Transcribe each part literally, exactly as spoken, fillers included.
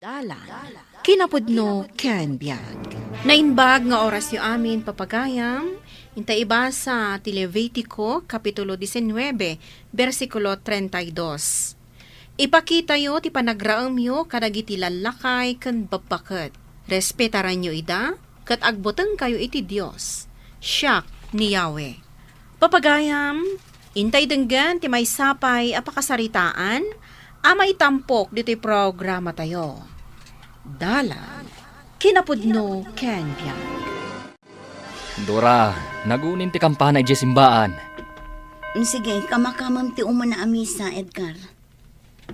Dalan, kinapudno ken biag. Naimbag nga orasyo amin, papagayam, inta ibasa ti Levitico, Kapitulo diecinueve, bersikulo treinta y dos. Ipakitayo ti panagraemyo kadagiti lallakay ken babbaket. Respetaranyo ida, ket agbutengkayo iti Dios. Siak ni Yahweh. Papagayam, intay denggen ti maysa pay a pakasaritaan a maitampok ditoy programatayo. Dalan, kinapudno ken biag. Dora, nagunin ti kampana idiay simbaan. Mm, sige, kamakamem ti umuna a misa, Edgar.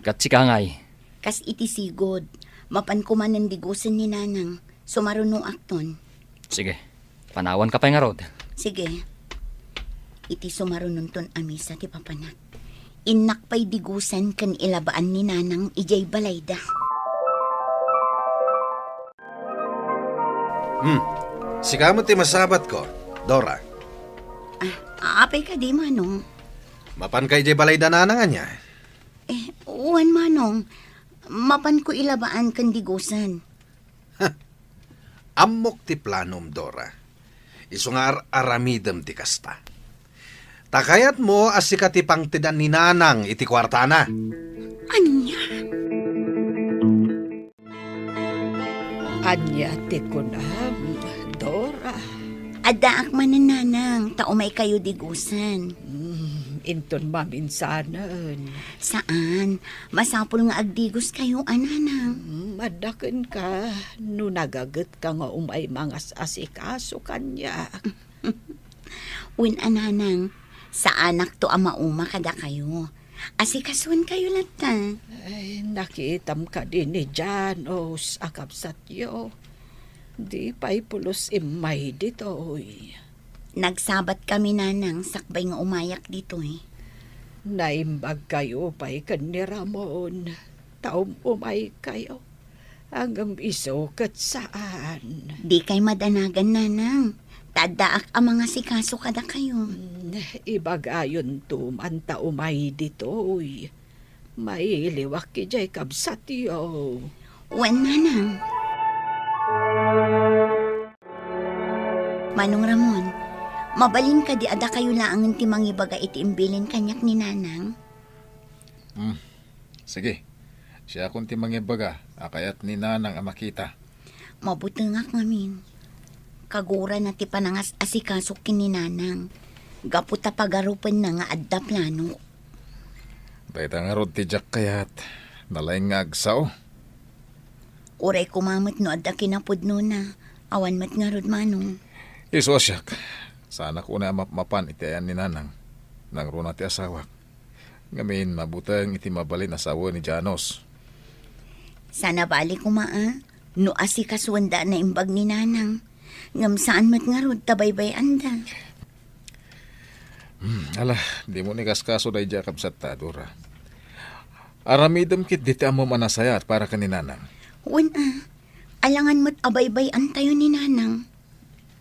Ket sika ngay? Kas iti sigud, mapan koma nen digusen ni Nanang, sumarunoakton. Sige, panawanka pay ngarud. Sige. Iti sumarunonton a misa ti papanak, innak pay digusen ken ilabaan ni Nanang idiay balayda. Hmm. Sika met ti masabatko, Dora. Ah, apay kadi, Manong? Mapanka idiay balayda Nanang ania? Eh, wen, Manong. Mapanko ilabaan ken digusen. Ammok ti planom, Dora. Isu nga ar-aramidem ti kasta. Ta kayatmo a sika ti pangtedan ni Nanang iti kuartana. Ania? Ania ti kunam, Dora? Addaak manen, Nanang, ta umaykayo digusen. Hmm, inton maminsanen. Saan. Masapul nga agdigoskayo a, Nanang. Hmm, adda kenka no nagagetka nga umay mangas-asikaso kaniak. Wen a, Nanang, saanakto a mauma kadakayo. Asikasuenkayo latta. Ay, nakitam kadi ni Janos a kabsatyo. Di pay pulos immay ditoy. Nagsabat kami, Nanang, sakbay nga umayak ditoy. Naimbagkayo pay ken ni Ramon, ta um-umaykayo. Ngem isu ket saan. Dikay madanagan, Nanang. Ta addaak a mangasikaso kadakayo. Hmm, ibagayonto man ta umay ditoy. Mailiwak idiay kabsatyo. Wen, Nanang. Manong Ramon, mabalin kadi a dakayo laengen ti mangibaga iti imbilin kaniak ni Nanang? Hmm. Sige. Siakon ti mangibaga a kayat ni Nanang a makita. Mabutengak ngamin. Kagurana ti panangas-asikasok ken ni Nanang. Gapu ta pagarupenna nga adda planok. Dayta ngarud ti diak kayat. Nalaing nga agsao. Uray koma met no adda kinapudnona. Awan met ngarud, Manong. Isu a siak. Saanak unay a mapmapan iti ayan ni Nanang. Nangruna ti asawak. Ngamin, mabuteng iti mabalin a sawen ni Janos. Sana bali koma a, no asikasuenda a naimbag ni Nanang. Ngem saan met ngarud ta baybay-anda. Hmm, ala, dimo ni kaskaso daydiay a kabsatta, Dora. Aramidem ketdi ti ammom a nasayaat para ken ni Nanang. Wen a, alangan met a baybay-antayo ni Nanang.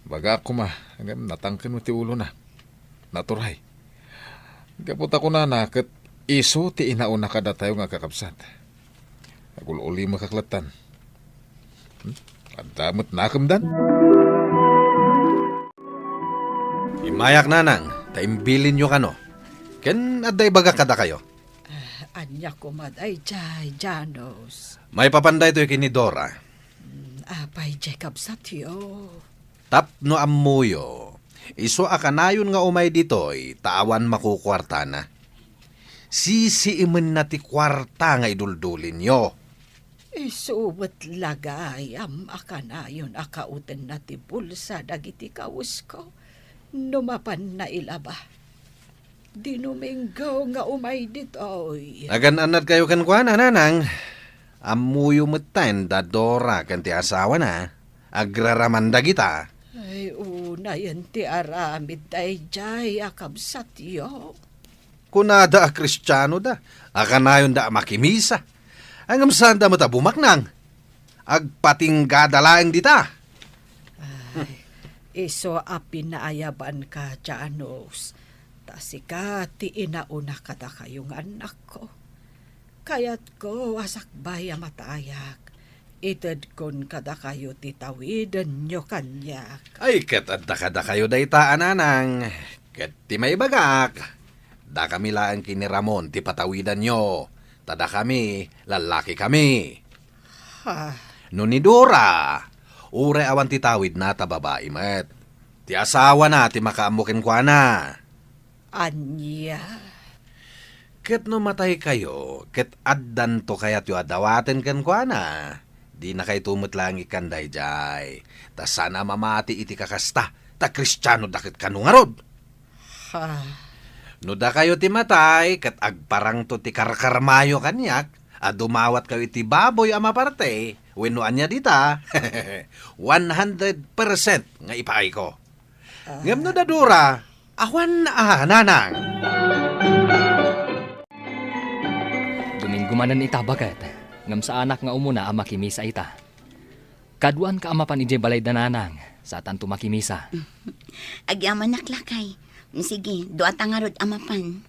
Bagaak koma, ngem natangken met ti ulona. Naturay. Gapu ta kunana ket isu ti inauna kadatayo nga kakabsat. Agul-ulimekak lattan. Hmm? Adda met nakemdan? Immayak, Nanang, ta imbilinyo kano. Ken adda ibagak kadakayo. Ah, ania koma daydiay, Janos? Maipapan daytoy ken ni Dora. Hmm, apay diay kabsatyo? Tapno ammoyo, isu a kanayon nga umay ditoy ta awan makukuartana. Sisiimenna ti kuarta nga iduldulinyo. Isu met la gayam a kanayon a kaetenna ti bulsa dagiti kawesko no mapanna ilaba. Dinuminggo nga umay ditoy. Nagan-annadkayo kenkuana, Nanang. Ammoyo metten da Dora ken ti asawana. Agraraman dagita. Ay, unayen ti aramid daydiay a kabsatyo. Kunada a Kristianoda, a kanayonda a makimisa. Ngem saanda met a bumaknang. Agpatinggada laeng dita. Ay, isu a pinaayabanka, Janos. Ta sika ti inauna kadakayo nga annakko. Kayatko a sakbay a matayak, Itedkon kadakayo ti tawidenyo kaniak. Ay, ket adda kadakayo dayta a nanang. Ket ti maibagak, dakami laeng ken ni Ramon ti patawidanyo, ta dakami, lallakikami. Ha? No ni Dora, uray awan ti tawidna ta babai met. Ti asawana ti makaammo kenkuana. Ania? Ket no mataykayo, ket addanto kayatyo a dawaten kenkuana, dinakayto met laeng ikkan daydiay. Ta saan a mamati iti kakasta, ta Kristiano da ket kano ngarud. Ha? No dakayo ti matay, ket agparangto ti karkarmayo kaniak, a dumawatkayo iti baboy a maparte, wenno ania dita, one hundred percent nga ipaayko. Ngem no da Dora, awan a nanang. Domingo manen ita, baket, ngem saanak nga umuna a makimisa ita. Kaduanka a mapan idiay balay da nanang, saanto makimisa. Agyamanak, lakay. Sige, duata ngarud a mapan.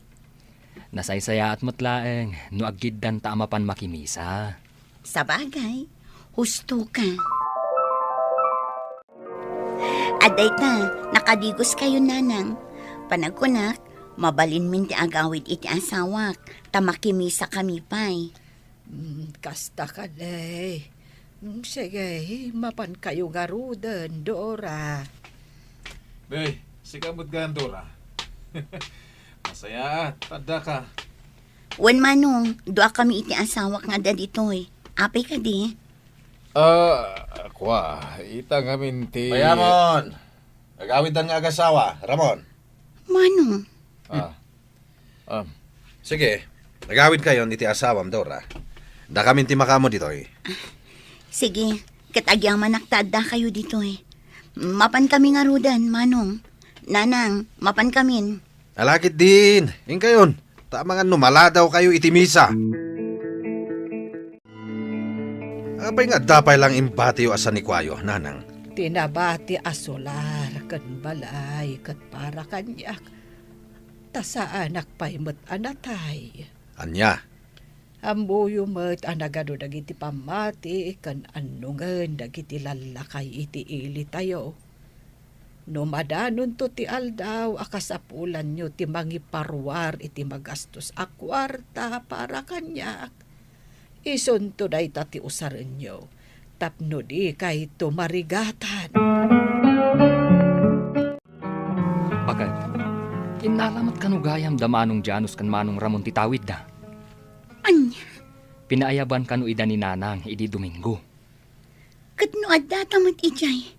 Nasaysayaat met laeng no aggiddanta a mapan makimisa. Sabagay, husto ka. Adda ita, nakadigoskayo, nanang. Panagkunak, mabalinmin ti agawid iti asawak, ta makimisakami pay. Mm, kasta kadi. Mm, sige, mapankayo ngaruden, Dora. Be, sika met gayam, Dora. Masayaat, addaka. Wen, Manong, duakami iti asawak nga adda ditoy. Apay kadi? Ah, kua, ita ngamin ti Bayamon! Agawidan nga agasawa, Ramon. Manong. Ah. Ah. Sige, agawidkayon iti asawam, Dora. Dakamin ti makaammo ditoy. Sige, ket agyamanak ta addakayo ditoy. Mapankami ngaruden, Manong. Nanang, mapankamin. Ala ketdin, inkayon. Ta amangan no maladawkayo iti misa. Apay nga adda pay laeng imbatiyo a sanikuayo, nanang? Ti nabati a sular ken balay ket para kaniak, ta saanak pay met a natay. Ania? Ammoyo met a nagadu dagiti pammati ken annongen dagiti lallakay iti ilitayo. No madanonto ti aldaw a kasapulanyo ti mangiparuar iti magastos a kuarta para kaniak, isunto dayta ti usarenyo tapno dikayto marigatan. Baket, innala met kano gayam da Manong Janus ken Manong Ramon ti tawidda? Ania? Pinaayaban kano ida ni Nanang idi Domingo. Ket no addata met idiay,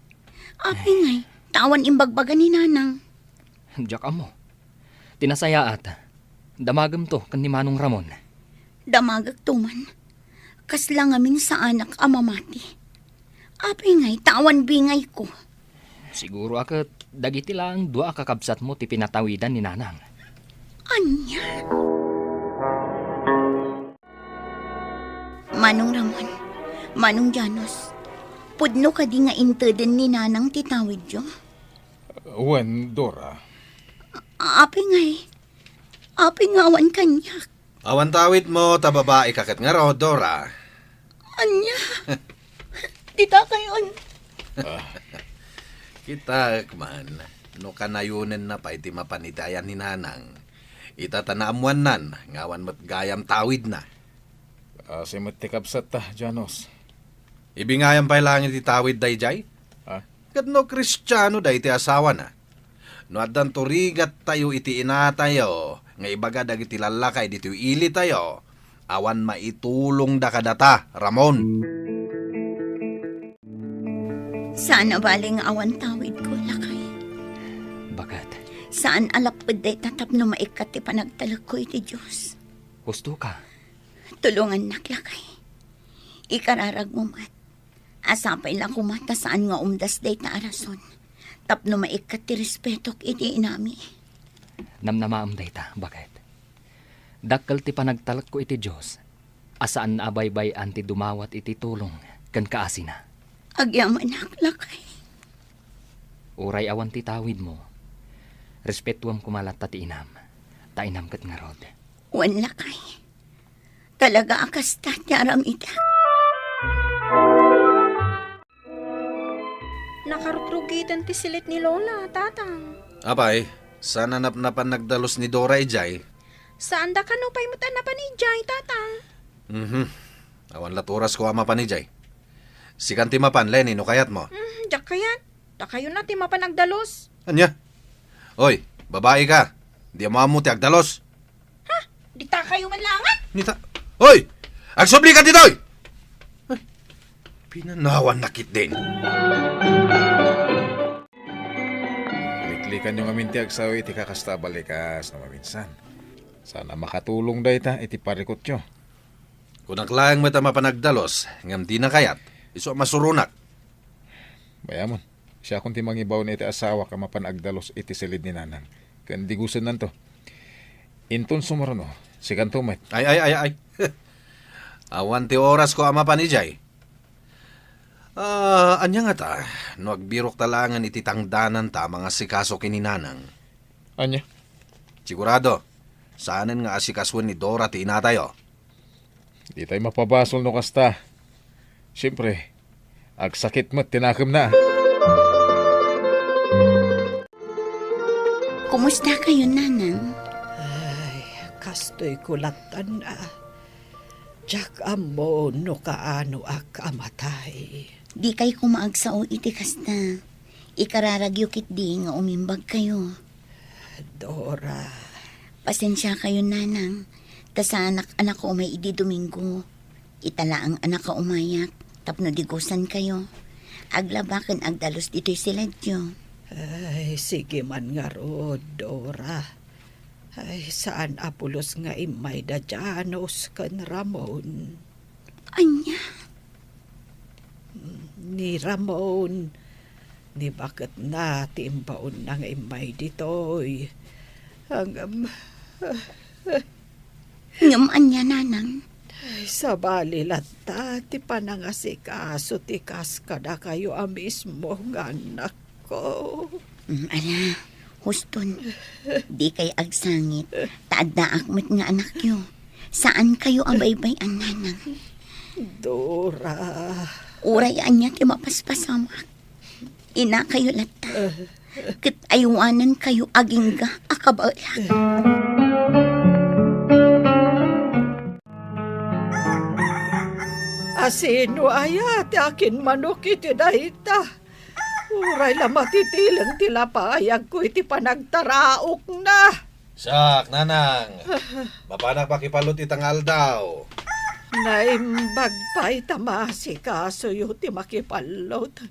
apay ngay, ta awan imbagbaga ni Nanang? Diak ammo. Ti nasayaat, damagemto ken ni Manong Ramon. Damagekto man. Kasla ngamin saanak a mamati. Apay ngay, ta awan bingayko? Siguro a ket dagiti laeng dua a kakabsatmo ti pinatawidan ni Nanang. Ania? Manong Ramon, Manong Janus, pudno kadi nga inteden ni Nanang ti tawidyo? Wen, Dora. Apay ngay? Apay nga awan kaniak? Awan tawidmo ta babai ka ket ngarud, Dora. Ania? Dita kayon. Ah. Kitaek man, no kanayonenna pay ti mapan iti ayan ni Nanang. Ita ta naammoannan nga awan met gayam tawidna. Asi met ti kabsatta, Janos. Ibingayam pay laeng iti tawid daydiay? Ah? Ket no Kristiano daytoy asawana, no addanto rigattayo iti inatayo nga ibaga dagiti lallakay ditoy ilitayo, awan maitulongda kadata, Ramon. Saan a bale nga awan tawidko, lakay. Baket? Saan a lapped dayta tapno maikkat ti panagtalekko iti Dios. Husto ka. Tulongannak, lakay. Ikararagmo met. A sapay la koma ta saan nga umdas dayta a rason tapno maikkat ti respetok iti inami. Namnamaem dayta, baket? Dakkel ti panagtalekko iti Dios a saan a baybay-an ti dumawat iti tulong ken kaasina. Agyamanak, lakay. Uray awan ti tawidmo, respetuem koma latta ti inam, ta inam ket ngarud. Wen, lakay. Talaga a kasta ti aramidek. Nakarugrugiten ti silet ni Lola, Tatang. Apay, saan a napnapan nagdalus ni Dora idiay? Saanda kano pay met a napan idiay, Tatang. Mhm. Awan lat oras ko a mapan idiay. Sikan ti mapan, Lenny, no kayat mo. Mm, diak kayat. Dakayo na ti mapan agdalus. Ania? Oy, babai ka. Di mo ammo ti agdalus. Ha? Dita kayo man langat? Nita. Hoy! Agsubli ka ditoy! Ay, pinanawan na ketdin. Liklikan yo ngamin ti agsao iti kakasta a balikas no maminsan. Sana makatulong dayta iti parikutyo. Kunak laeng met a mapan agdalus, ngem dina kayat. Isu a masuronak. Bayamon. Siakon ti mangibaon iti asawak a mapan agdalus iti silid ni Nanang. Ken digusennanto. Inton sumurno, sikanto met. Ay, ay, ay, ay. Awan ti orasko a mapan idiay. Ah, ania ngata, no agbirokta laengen iti tangdananta a mangasikaso ken ni Nanang? Ania? Sigurado, saanen nga asikasoen ni Dora ti inatayo. Ditay mapabasol no kasta. Siempre, agsakit met ti nakemna. Kumusta kayo, Nanang? Ay, kastoy ko lattan a. Diak ammo no kaanoak a matay. Di kay koma agsao iti kasta. Ikararagyo ketdi nga umimbag kayo. Dora. Pasensia kayo, Nanang. Ta saanak a nakaumay idi Domingo. Ita laeng a nakaumayak tapno digusan kayo. Aglaba ken agdalus ditoy siledyo. Ay, sige man ngarud, Dora. Ay, saan a pulos nga immay da Janos ken Ramon. Ania? Ni Ramon, ni baketna ti imbaonna nga immay ditoy. Ngem, Ngem ania, Nanang? Ay, sabali latta ti panangasikaso ti kas kadakayo a mismo nga annakko. Mm, ala, huston, di kay agsangit, ta addaak met nga anakyo. Saan kayo a baybay-an, Nanang. Dora. Uray ania ti mapaspasamak. Inakayo latta. Ket aywanan kayo agingga a kabaelan. Asino aya ti akinmanok iti dayta? Uray la matitileng ti lapayagko iti panagtaraokna. Siak, Nanang. Mapanak makipallot ita nga aldaw. Naimbag pay ta maasikasoyo ti makipallot.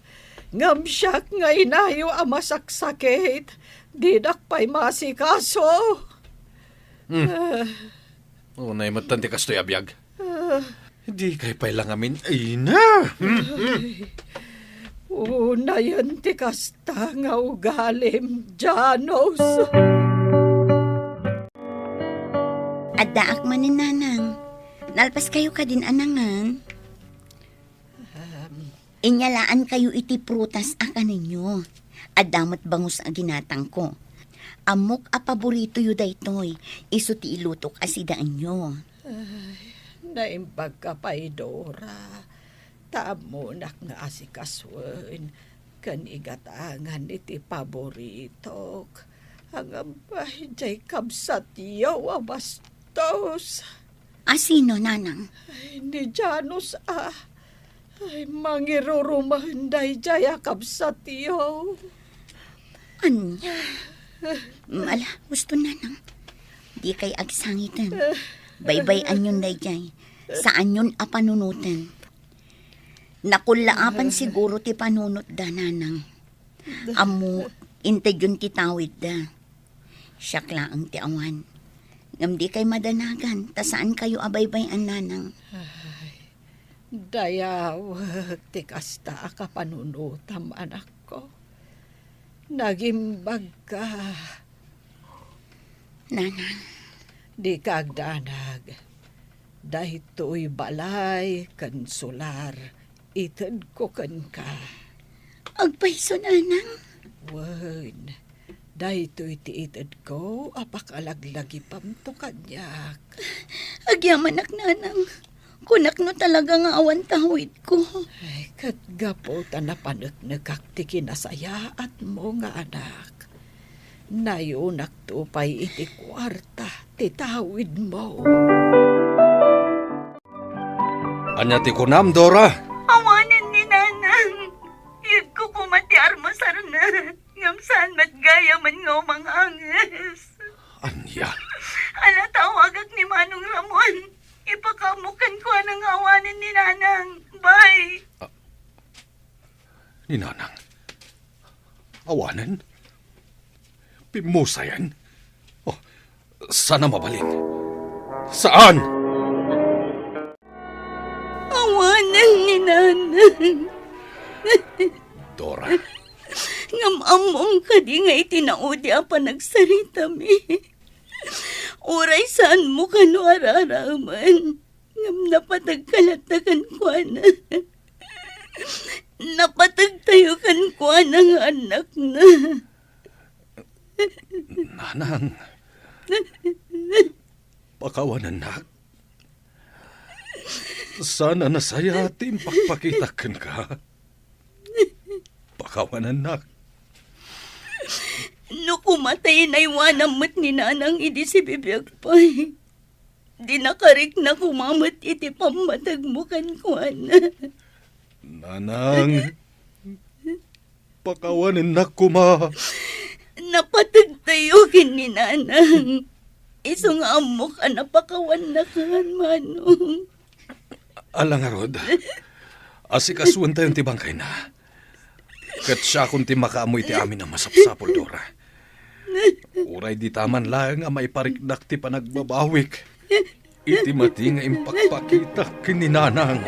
Ngem siak nga inayo a masaksakit, dinak pay maasikaso. Hmm. Ah. Unay met ti kastoy a biag. Ah. Di kay pay la ngamin, ay na. Ay. Unayen ti kasta nga ugalim, Janos. Addaak manen, Nanang. Nalpas kayo kadin, Nanang. Ahem. Inyalaan kayo iti prutas a kanenyo. Adda met bangus a ginatangko. Ammok a paboritoyo daytoy, isu ti ilutok a sidaenyo. Ay, naimbag ka pay, Dora. Ta ammonak nga asikasoen ken igatangan iti paboritok. Ngem, ay, diay kabsatyo a bastos. A sino, Nanang? Ay, ni Janos a. Ay, mangirurumaen daydiay a kabsatyo. Ania? Ala, husto, Nanang. Di kay agsangiten. Baybay-anyon daydiay. Saanyon a panunoten. Nakullaapan siguro ti panunotda, Nanang. Ammo, intedyon ti tawidda. Siak laeng ti awan. Ngem di kay madanagan, ta saan kayo a baybay-an, Nanang. Ay, dayawek ti kasta a kapanunotam, anakko. Nagimbag ka. Nanang. Di ka agdanag. Daytoy balay ken solar, itedko kenka. Agpayso, Nanang? Wen, daytoy ti itedko a pakalaglagipamto kaniak. Agyamanak, Nanang. Kunak no talaga nga awan tawidko. Ay, ket gapu ta napaneknekak ti kinasayaatmo nga anak, nayunakto pay iti kuarta ti tawidmo. Ania ti kunam, Dora? Awanen ni Nanang. Iyegko koma ti armasarna, ngem saan met gayamen nga umang-anges. Ania? Ala, tawagak ni Manong Ramon. Ipakaammo kenkuana nga awanen ni Nanang. Bay. Ah, ni Nanang? Awanen? Pimmusayen? Oh, saan a mabalin? Saan? Awanen ni Nanang. Dora. Ngem ammom kadi nga iti naudi a panagsaritami, uray saanmo kano araraemen, ngem napategka latta kenkuana. Napategtayo kenkuana nga annakna. Nanang, pakawanennak. Saan a nasayaat ti impakpakitak kenka. Pakawanennak. No koma ta inaywanam met ni Nanang idi sibibiag pay, dinaka rikna koma met iti pammategmo kenkuana. Nanang, pakawanennak koma. Napategtayo ken ni Nanang. Isu nga ammok a napakawannakan, Manong. Ala ngarud, asikasuentayon ti bangkayna. Ket siakon ti makaammo iti amin a masapsapul, Dora. Uray dita man laeng a maipariknak ti panagbabawik iti madi nga impakpakitak ken ni Nanang.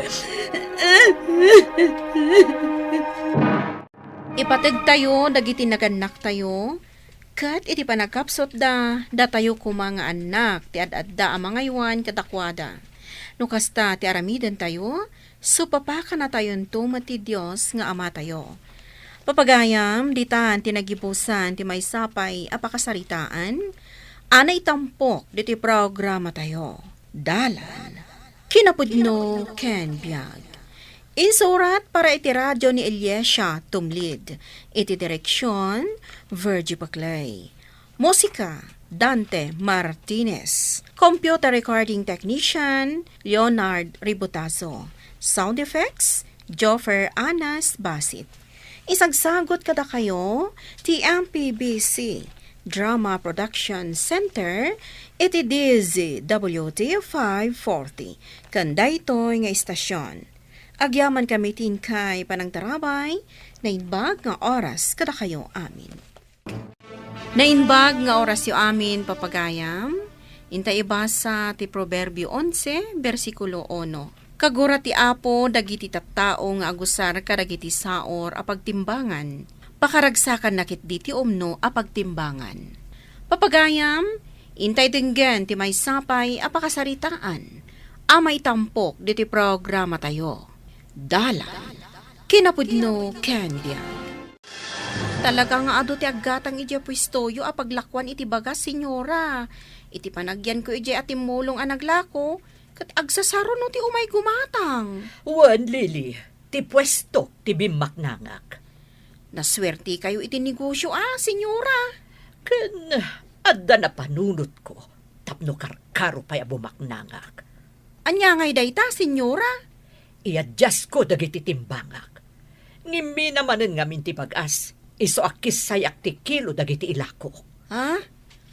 Ipategtayo dagiti nagannaktayo, ket iti panagkapsutda, datayo koma nga annak ti ad-adda a mangaywan kadakuada. No kasta ti aramidentayo, supapakanatayonto met ti Dios nga Amatayo. Papagayam, ditan ti nagibusan ti maysa pay a pakasaritaan a naitampok ditoy programatayo. Dalan, kinapudno ken biag. Insurat para iti radio ni Eliasia Tumlid. Iti direksion, Virgie Paclay. Musika, Dante Martinez. Computer recording technician, Leonard Ributazo. Sound effects, Joffer Anas Basit. Isagsagut kadakayo ti M P B C Drama Production Center iti D Z W T five forty, ken daytoy nga istasion. Agyamankami ti inkay panangtarabay, naimbag nga oras kadakayo amin. Naimbag nga orasyo amin, papagayam. Inta ibasa ti Proverbio onse, bersikulo uno. Kagura ti Apo dagiti tattao nga agusar kadagiti saor a pagtimbangan. Pakaragsakanna ketdi ti umno a pagtimbangan. Papagayam, intay denggen ti maysa pay a pakasaritaan a maitampok ditoy programatayo. Dalan, kinapudno ken biag. Talaga nga adu ti aggatang idiay puestoyo a paglakuan iti bagas, Senyora. Iti panagyanko idiay a timmulong a naglako, ket agsasaro no ti umay gumatang. Wen, Lily, ti puestok ti bimmaknangak. Nasuertekayo iti negosio a, Senyora. Ken adda napanunotko tapno karkaro pay a bumaknangak. Ania ngay dayta, Senyora? Iadiasko dagiti timbangak. Ngimmina manen ngamin ti bagas, isu a kissayak ti kilo dagiti ilako. Ha?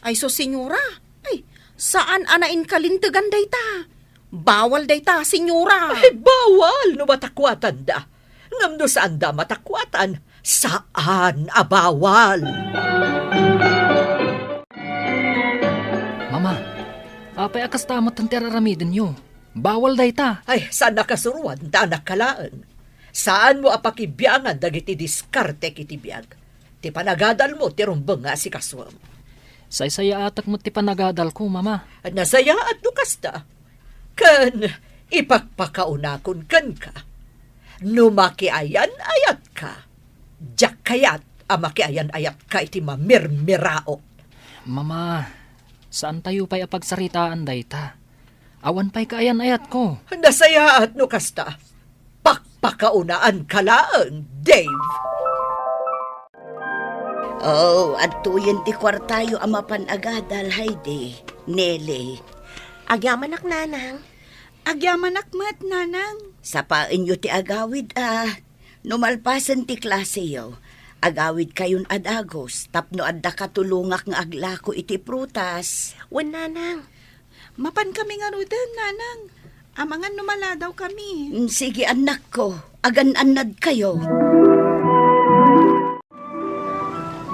Ay, sus, Senyora. Ay, saan a nainkalintegan dayta. Bawal dayta, Senyora. Ay, bawal no matakuatanda. Ngem no saanda matakuatan, saan a bawal. Mama, apay a kasta met ti ar-aramidenyo? Bawal dayta. Ay, saan a kasuroan, ta anakka laeng. Saanmo a pakibiangan dagiti diskartek iti biag. Ti panagadalmo ti rumbeng nga asikasuem. Saysayaatek met ti panagadalko, Mama. Nasayaat no kasta. Ken ipakpakaunakon kenka, no makiayan-ayatka, diak kayat a makiayan-ayatka iti mamirmiraok. Mama, saantayo pay a pagsaritaan dayta. Awan pay kaayan-ayatko. Nasayaat no kasta. Pakpakaunaan ka laeng, Dave. Oh, adtoyen ti kuartayo a mapan agadal, Heidi, Nelly. Agyamanak, Nanang. Agyamanak met, Nanang. Sapaenyo ti agawid, a. No malpasen ti klaseyo, agawidkayon a dagus tapno adda katulongak nga aglako iti prutas. Wen, Nanang. Mapankami ngaruden, Nanang. Amangan no maladawkami. Mm, sige, annakko. Agan-annadkayo.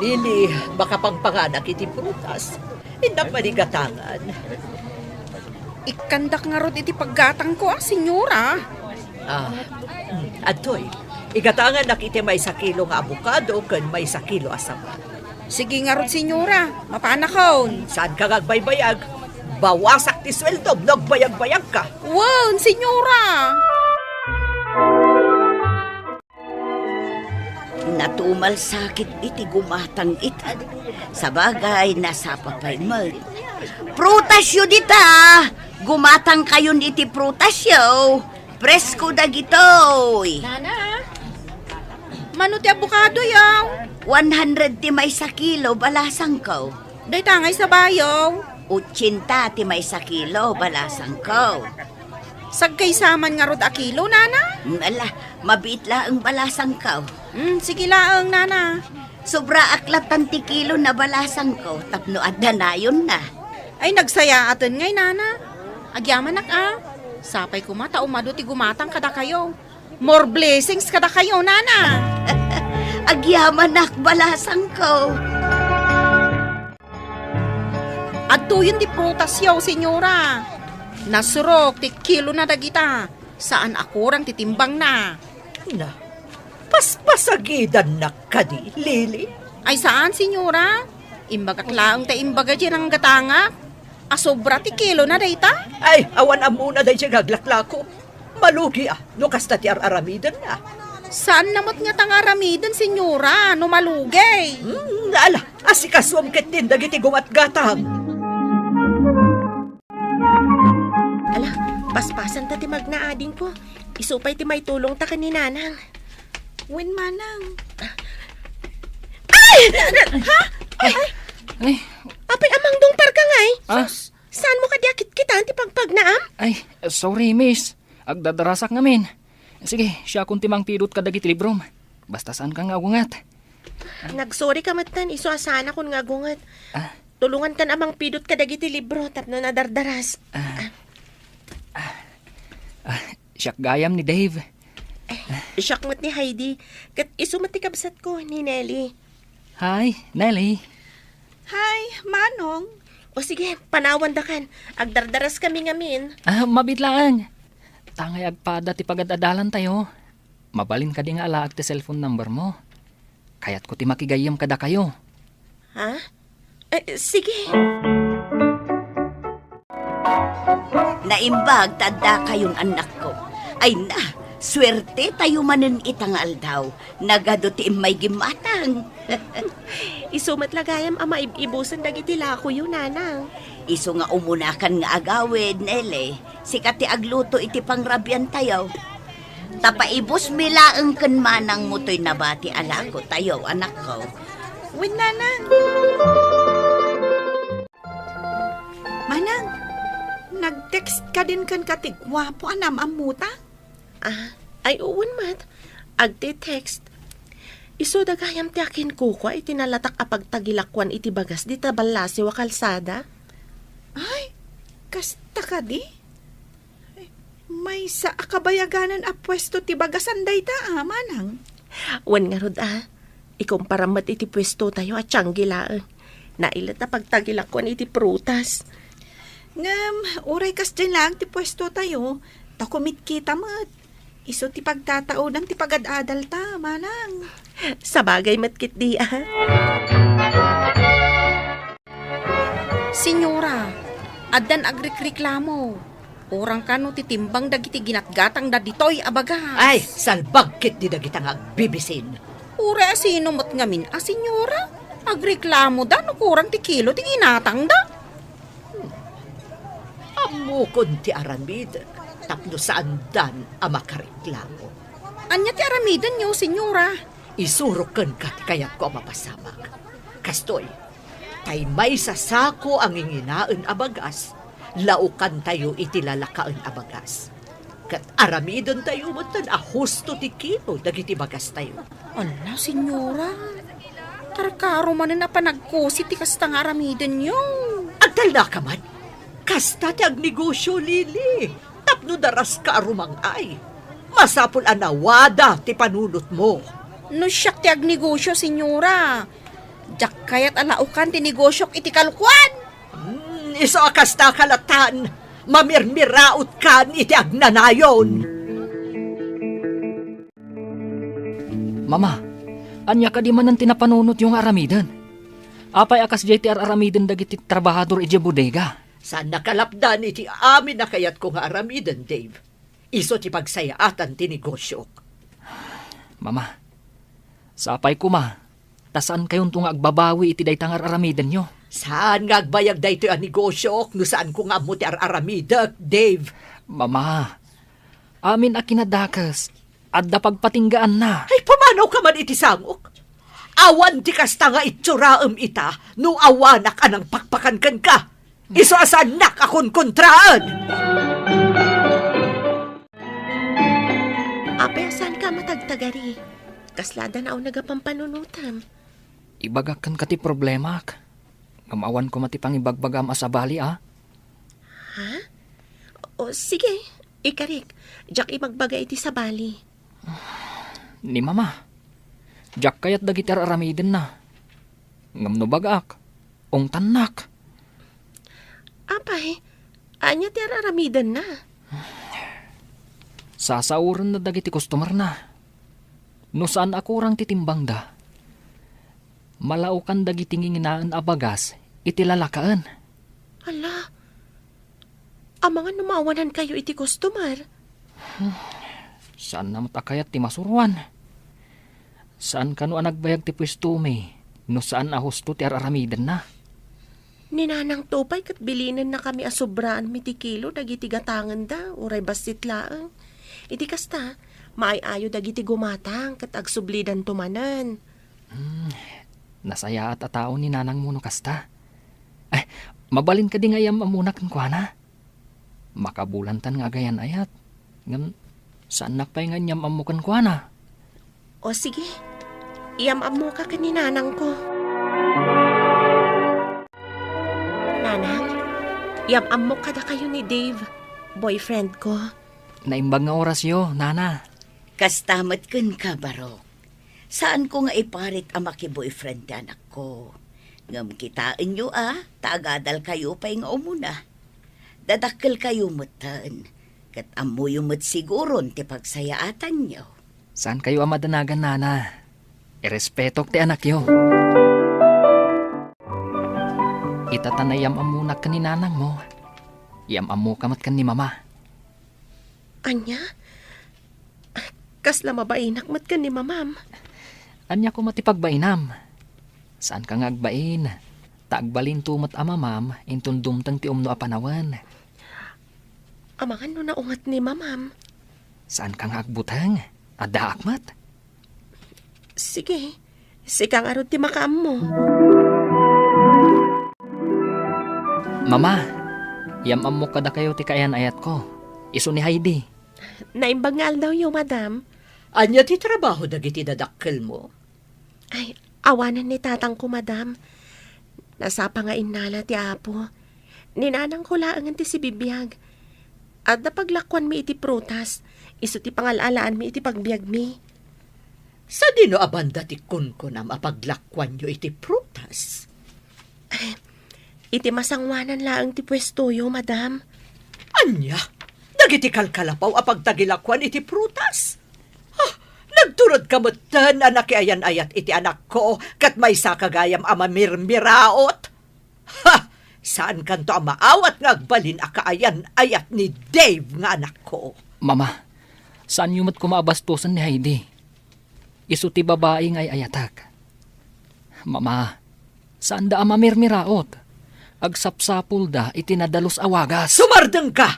Lily, makapangpanganak iti prutas. Innak man igatangan. Ikkandak ngarud iti paggatangko, a, senyora. Ah, mm, adtoy. Igatangannak iti maysa kilo nga abokado ken maysa kilo a saba. Sige ngarud, senyora. Mapanakon. Saanka nga agbaybayag. Bawasak ti sueldom no agbayagbayagka. Wen, senyora. Natumal sakit iti gumatang ita. Sabagay, nasapa pay met. Prutasyo dita! Gumatangkayon iti prutasyo! Presko dagitoy! Nana, mano ti abokado, yaw? One hundred ti maysa kilo, balasangko. Dayta ngay sabayo? Ochenta ti maysa kilo, balasangko. Sagkaysa man ngarud a kilo, Nana? Mm, ala, mabiit laeng balasangko. Mm, sige laeng, Nana. Sobraak latan ti kilo na balasangko tapno adda nayonna. Ay, nagsayaaten ngay, Nana. Agyamanak, a. Sapay koma ta umadu ti gumatang kadakayo. More blessings kadakayo, Nana. Agyamanak, balasangko. Adtoyen ti prutasyo, senyora. Nasurok ti kilona dagita. Saan a kurang ti timbangna. Na, paspasagidannak kadi, Lily? Ay, saan, senyora. Imbagak laeng ta imbaga diay nanggatangak. A sobra ti kilona dayta? Ay, awan ammona daydiay nga aglaklako. Malugi a, no kasta ti ar-aramidenna. Saanna met ngata nga aramiden, senyora, no malugi? Hmm, ala, asikasuem ketdin dagiti gumatgatang. Ala, paspasanta ti magna, adingko. Isu pay ti maitulongta ken ni Nanang. Wen, Manang. Ay! Ha? Ay! Ay! Apay a mangdungparka ngay? Ah? Sus! Saanmo kadi a kitkitan ti pagpagnaam? Ay, sorry, miss. Agdadarasak ngamin. Sige, siakon ti mangpidut kadagiti librom. Basta saanka nga agunget. Nagsorry ka metten, isu a saanakon nga agunget. Ah. Tulongankan a mangpidut kadagiti libro tapno nadardaras. Ah. Ah. Ah, siak gayam ni Dave. Ay, siak met ni Heidi. Ket isu met ti kabsatko, ni Nelly. Hi, Nelly. Hi, Manong. O sige, panawandakan. Agdardaras kami ngamin. Ah, mabiit laeng. Tangay agpada ti pagad-adalantayo. Mabalin kadi nga alaek ti cellphone number mo? Kayatko ti makigayyem kadakayo. Ha? Eh, sige. Naimbag ta addakayon, annakko. Ay na, suertetayo manen ita nga aldaw. Nagadu ti immay gimmatang. Isu met la gayam a maib-ibusen dagiti lakoyo, Nanang. Isu nga umunakan nga agawid, Nele. Sika ti agluto iti pangrabiantayo. Ta paibusmi laeng ken manangmo toy nabati a lakotayo, anakko. Wen, Nanang. Manang, nag-text kadin kenka ti guapo a naam-ammota? Ah, ay, wen met. Agti-text. Isuda gayam ti akinkukua iti nalatak a pagtagilakuan iti bagas dita ballasiw a kalsada. Ay, kasta kadi? Ay, maysa a kabayaganan a puesto ti bagasan dayta, a, Manang. Wen ngarud, a. Ikumparam met iti puestotayo a tianggi laeng. Nailet a pagtagilakuan iti prutas. Ngem, uray kasdiay laeng ti puestotayo, ta kumitkita met. Isu ti pagtataodan ti pagad-adalta, Manang. Sabagay met ketdi, a. Senyora, addan agrikriklamo. Urang kano ti timbang dagiti ginatgatangda ditoy a bagas. Ay, salbag ketdi dagita nga agbibisin. Uray a sino met ngamin a senyora, agreklamoda no kurang ti kilo ti ginatangda. Hmm. Ammo ukon ti aramidek tapno saandan a makareklamo. Ania ti aramidenyo, Senyora? Isurok kenka ti kayatko a mapasamak. Kastoy, tay maysa sako a nginginaen a bagas, laukantayo iti lalakaen a bagas. Ket aramidentayo metten a husto ti kilo dagiti bagastayo. Ala, Senyora, karkaro manen a panagkusi ti kasta nga aramidenyo. Agtalnaka man. Kasta ti agnegosio, Lily. Tapno daraska a rumang-ay, masapul a nawada ti panunotmo. No siak ti agnegosio, Senyora, diak kayat a laukan ti negosiok iti kalkuan. Hmm, isu a kasta kalatan, mamirmirautkan iti agnanayon. Mama, ania kadi manen ti napanunotyo nga aramiden? Apay a kasdiay ti ar-aramiden dagiti trabahador idiay bodega? Saan nakalapdan iti amin a kayatko nga aramiden, Dave. Isu ti pagsayaatan ti negosiok. Mama, sapay koma, ta saankayonto nga agbabawi iti dayta nga ar-aramidenyo. Saan nga agbayag daytoy a negosiok no saanko nga ammo ti ar-aramidek, Dave? Mama, amin a kinadakes, adda pagpatinggaanna. Ay, pumanawka man iti sangok. Awan ti kasta nga itsurem ita no awanak a nangpakpakan kenka. Isu a saannak a kunkontraen. Apay a saanka a matagtagari? Kasla adda nauneg a pampanunotem? Ibagak kenka ti problemak. Ngem awan koma ti pangibagbagam a sabali, a? Ha? O, sige, ikarik. Diak ibagbaga iti sabali. Ni Mama, diak kayat dagiti ar-aramidenna. Ngem no bagak, ungtannak. Apay, ania ti ar-aramidenna? Sasaorenna dagiti customerna. No saan a kurang ti timbangda, malaukan dagiti nginginaen a bagas iti lalakaen. Ala, amangan no maawanankayo iti customer? Saanna met a kayat ti masuroan. Saan kano a nagbayag ti puestomi no saan a husto ti ar-aramidenna? Ni Nanangto pay ket bilinennakami a sobraanmi ti kilo dagiti gatangenda, uray bassit laeng. Iti kasta, maay-ayo dagiti gumatang ket agsublidanto manen. Hmm, nasayaat a tao ni nanangmo no kasta. Ay, mabalin kadi nga iyam-ammona kenkuana? Makabulantan nga agayan-ayat. Ngem, saannak pay nga inyam-ammo kenkuana. O sige, iyam-ammoka ken ni nanangko. Nanang, iyam-ammok kadakayo ni Dave, boyfriend ko. Naimbag nga orasyo, Nana. Kasta met kenka, Barok. Saanko nga iparit a maki-boyfriend ti anakko. Ngem kitaenyo a, ta agadalkayo pay nga umuna. Dadakkelkayo metten, ket ammoyo met siguron ti pagsayaatanyo. Saankayo a madanagan, Nana. Irespetok ti anakyo. Ita ta naiyam-ammonak ken ni nanangmo, iyam-ammoka met ken ni Mama. Ania? Kasla mabainak met ken ni Mamam. Ania koma ti pagbainam? Saanka nga agbain, ta agbalinto met a Mamam inton dumteng ti umno a panawen. Amangan no naunget ni Mamam. Saanka nga agbuteng? Addaak met. Sige, sika ngarud ti makaammo. Mama, iyam-ammok kadakayo ti kaayan-ayatko. Isu ni Heidi. Naimbag nga aldawyo, madam. Ania ti trabaho dagiti dadakkelmo? Ay, awanen ni tatangko, madam. Nasapa nga innala ti Apo. Ni nanangko laengen ti sibibiag. Adda paglakuanmi iti prutas. Isu ti pangal-alaanmi iti pagbiagmi. Sadino a banda ti kunkunam a paglakuanyo iti prutas? Iti masangoanan laeng ti puestoyo, madam. Ania? Dagiti kalkalapaw a pagtagilakuan iti prutas? Ah, nagturedka metten a nakiayan-ayat iti anakko ket maysaka gayam a mamirmiraot? Ha! Saankanto a maawat nga agbalin a kaayan-ayat ni Dave nga anakko. Mama, saanyo met koma a bastosen ni Heidi. Isu ti babai nga ay-ayatek. Mama, saanda a mamirmiraot. agsapsapulda iti nadalus a wagas. Sumardengka!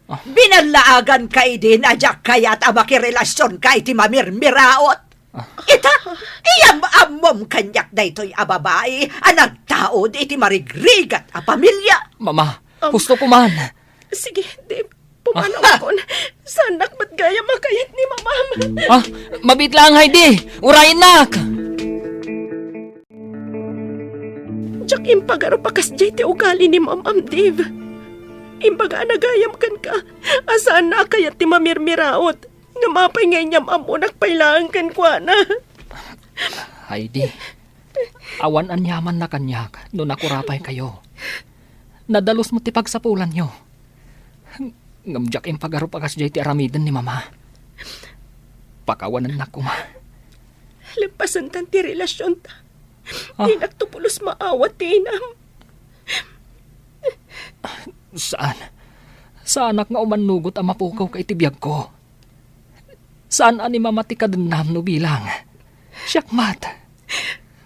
Ah. Binallaaganka idin a diak kayat a makirelasionka iti mamirmiraot. Ah. Ita, iyam-ammom kaniak daytoy a babai a nagtaud iti marigrigat a pamilia. Mama, Um, husto ko man. Sige, Dave, pumanawkon. Saannak met gayam a kayat ni Mamam. Ah, mabiit lang, Heidi. Urayennak. Diak impagarup a kasdiay ti ugali ni Mamam, Dave. Imbaga a nagayam kenka a saanna a kayat ti mamirmiraot. Ngem apay nga inyam-ammonak pay laeng kenkuana? Heidi, awan aniamanna kaniak no nakurapaykayo. Nadalus met ti pagsapulanyo. Ngem diak impagarup a kasdiay ti aramiden ni Mama. Pakawanennak koma. Leppasenta ti relasionta. Ah. Dinakto pulos maawat ti inam. Saan. Saanak nga umannugot a mapukawka iti biagko. Saan a ni Mama ti kadennam no bilang. Siak met.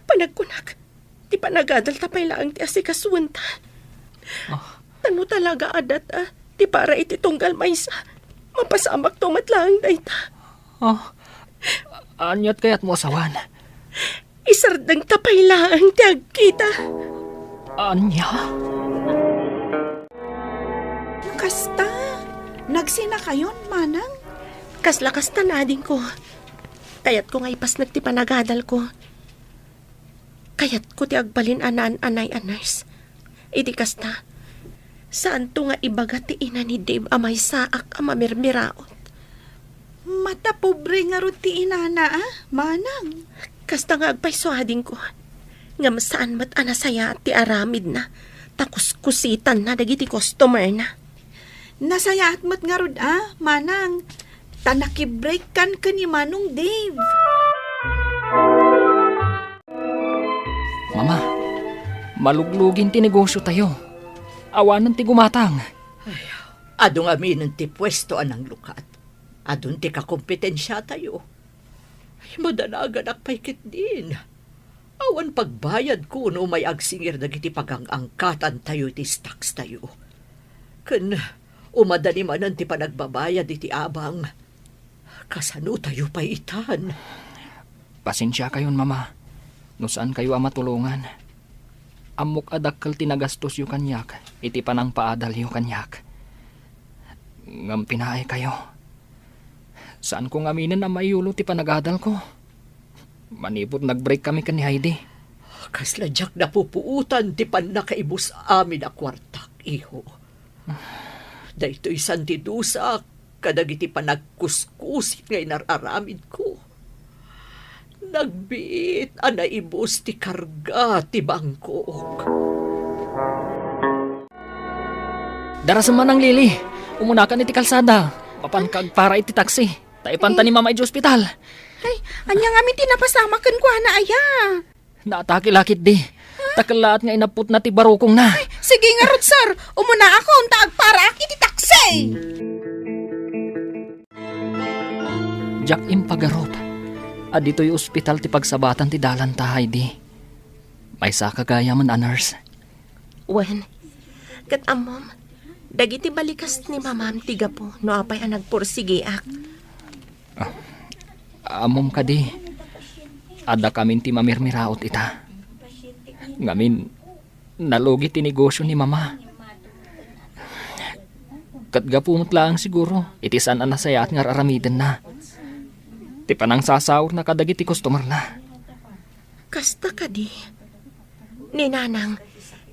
Panagkunak, ti panagadalta pay laeng ti asikasuenta. Ah. Ta no talaga adda ta ti para iti tunggal maysa, mapasamakto met laeng dayta. Ah. Aniat kayatmo a sawen? Isardengta pay laeng ti agkita. Ania? Kasta, nagsinakayon, manang? Kasla kasta, adingko. Kayatko nga ipasnek ti panagadalko. Kayatko ti agbalin a naan-anay a nurse. Iti kasta, saanto nga ibaga ti ina ni Dave a maysaak a mamirmiraot. Matapobre ngarud ti inana, a, manang. Kasta nga agpayso, adingko. Ngem saan met a nasayaat ti aramidna, ta kuskusitanna dagiti customerna. Nasayaat met ngarud, a, manang. Ta nakibreakkan ken ni Manong Dave. Mama, maluglugin ti negosiotayo. Awanen ti gumatang. Ay, adu ngaminen ti puesto a nanglukat. Adun ti kakompetensiatayo. Ay, madanaganak pay ketdin. Awan pagbayadko no umay agsingir dagiti pagangangkatantayo iti stocks tayo. Ken umadani manen ti panagbabayad iti abang. Kasanotayo pay itan? Pasensiakayon, Mama, no saankayo a matulongan. Ammok a dakkel ti nagastosyo kaniak iti panangpaadalyo kaniak. Ngem pinaaykayo. Saanko ngaminen a maiyulo ti panagadalko. Manipud nag-break kami ken ni Heidi. Kasla diak napupuotan ti pannakaibus amin a kuartak, iho. Daytoy saan ti dusak kadagiti panagkuskusit nga inar-aramidko. Nagbiit a naibus ti karga ti bangkok. Darasem, Manang Lily. Umunakan iti kalsada. Mapanka agpara iti taksi. Ta ipanta ni Mama iti ospital. Ay, ania ngamin ti napasamak kenkuana, aya? Naatake la ketdi. Ta kellaat nga inapputna ti barukongna. Ay, sige ngarud, sir. Umunaakon ta agparaak iti taksi. Diak impagarup a ditoy ospital ti pagsabatan ti dalanta, Heidi. Maysaka gayamen a nurse. Wen, ket ammom, dagiti balikas ni Mamam ti gapu no apay a nagpursigiak. Ah, ammom kadi, adda kamin ti mamirmiraot ita. Ngamin, nalugi ti negosio ni Mama. Ket gapu met laeng siguro iti saan a nasayaat nga ar-aramidenna. Ti panangsasaurna kadagiti customerna. Kasta kadi. Ni Nanang,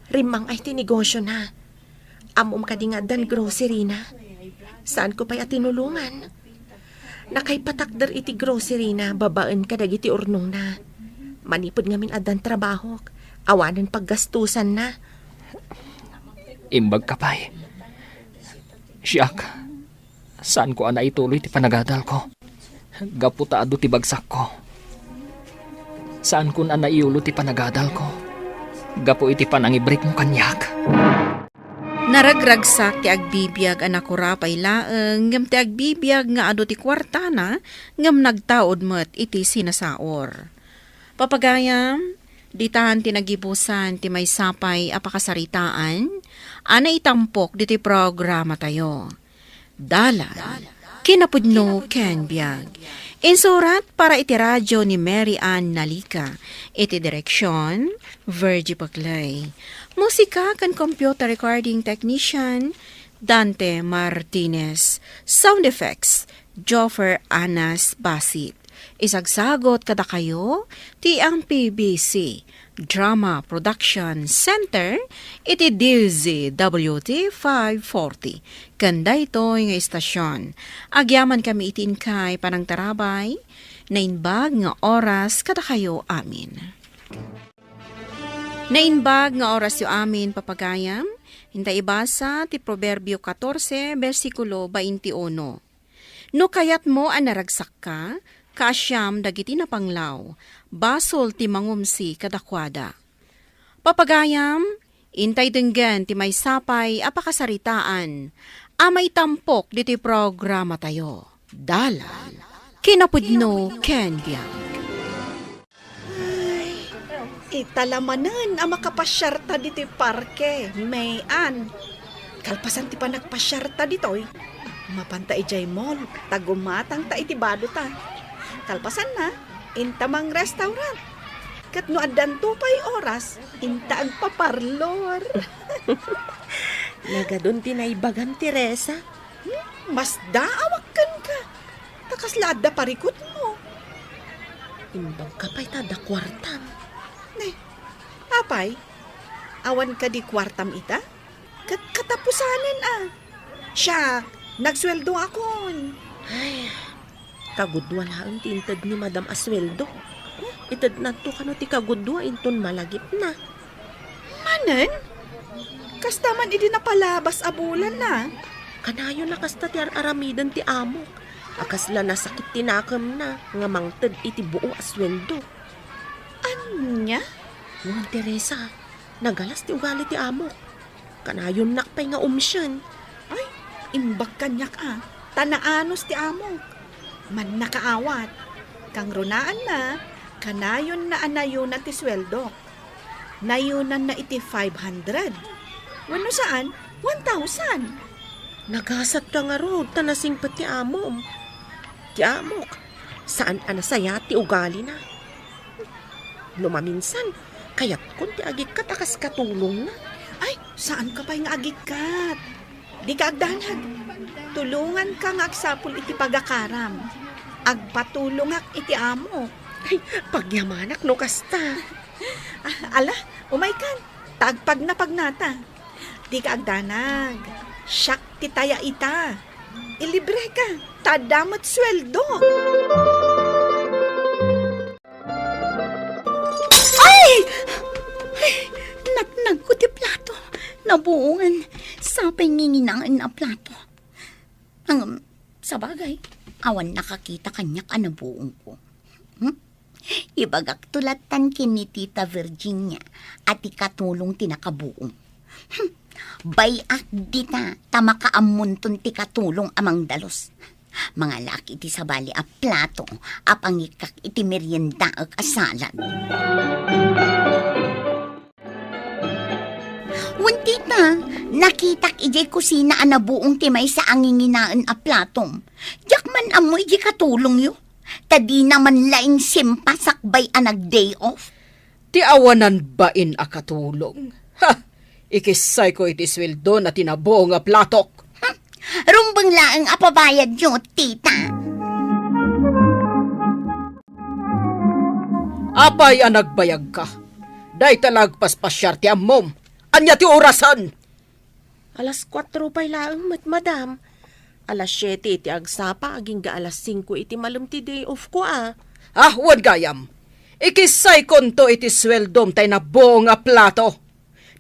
rimmang-ay ti negosiona. Ammom kadi nga addan grocery-na. Saanko pay a tinulongan. Nakaipatakder iti grocery-na babaen kadagiti urnongna. Manipud ngamin addan trabahok, awanen paggastusanna. Imbagka pay. Siak, saanko a naituloy ti panagadalko. Gapu ta adu ti bagsakko. Saankon a naiyulo ti panagadalko. Gapu iti panangibrekmo kaniak. Naragragsak ti agbibiag a nakurapay laeng, ngem ti agbibiag nga adu ti kuartana, ngem nagtaud met iti sinasaor. Papagayam, Ditan ti nagibusan ti maysa pay a pakasaritaan a naitampok ditoy programatayo. Dalan, kinapudno ken biag. Insurat para iti radio ni Mary Ann Nalica. Iti direksion, Virgie Paclay. Musika ken computer recording technician, Dante Martinez. Sound effects, Joffer Anas Basit. Isagsagot kadakayo ti M P B C Drama Production Center iti D Z W T five forty. Ken daytoy nga istasion, agyaman kami iti inkay panangtarabay, naimbag nga oras kadakayo amin. Naimbag nga orasyo amin, papagayam, inta ibasa ti Proverbio catorce, bersikulo twenty-uno. No kayatmo a naragsakka, kaasiam dagiti napanglaw, basol ti mangumsi kadakuada. Papagayam, intay denggen ti maysa pay a pakasaritaan a maitampok ditoy programatayo. Dalan, kinapudno ken biag. Ay, ita la manen a makapasiarta ditoy parke, May Ann. Kalpasan ti panagpasiarta ditoy, mapanta idiay mall, ta gumatangta iti badota. Kalpasanna, inta mang-restaurant. Ket no addanto pay oras, inta agpaparlor. Nagadun ti naibagam, Teresa. Hmm, masdaawak kenka. Ta kasla adda parikutmo. Imbagka pay ta adda kuartam. Ne, apay? Awan kadi kuartam ita? Ket katapusanen a. Siak, nagsueldoakon. Ay, kagudua laeng ti inted ni Madam a sueldo. Itednanto kano ti kagudua inton malagipna. Manen? Kasta man idi napalabas a bulan na. Kanayon a kasta ti ar-aramiden ti amok. A kasla nasakit ti nakemna nga mangted iti buo a sueldo. Ania? Wen, Teresa, nagalas ti ugali ti amok. Kanayonnak pay nga umsien. Ay, imbag kaniak a, ta naanus ti amok. Mannakaawat. Kangrunaanna, kanayonna a nayona ti sueldok. Nayonanna iti five hundred. Wenno saan, one thousand. Nagasatka ngarud ta nasingpet ti amom. Ti amok, saan a nasayaat ti ugalina. No maminsan, kayatkon ti agikkat a kas katulongna. Ay, saanka pay nga agikkat. Dika agdanag. Tulonganka nga agsapul iti pagakaram. Agpatulongak iti amok. Ay, pagyamanak no kasta. Ah, ala, umaykan. Ta agpagnapagnata. Dika agdanag. Siak ti taya ita. Ilibreka. Ta adda met sueldo. Ay! Ay! Natnagko ti plato. Nabuongan. Sapay nginginaen a plato. Ngem, sabagay, awan nakakita kaniak a nabuongko. Hmm? Ibagakto lattan ken ni Tita Virginia a ti katulong ti nakabuong. Hmm. Bay-ak dita ta makaammonton ti katulong a mangdalus. Mangalak iti sabali a plato a pangikkak iti meriendaek a salad. Wen, tita, nakitak idiay kusina a nabuong ti maysa a nginginaen a platom. Diak man ammo idiay katulongyo. Ta dina man laeng simpa sakbay a nag-day off. Ti awanan bain a katulong. Ha! Ikissayko iti sueldona ti nabuong a platok. Hmm. Rumbeng laeng a pabayadyo, tita. Apay a nagbayagka? Dayta la agpaspasiar ti ammom. Ania ti orasen? Alas kuatro pay laeng met, madam. Alas siete iti agsapa, agingga alas singko iti malem ti day off ko a. Ah, wen gayam. Ikissaykonto iti sueldom tay nabuong a plato.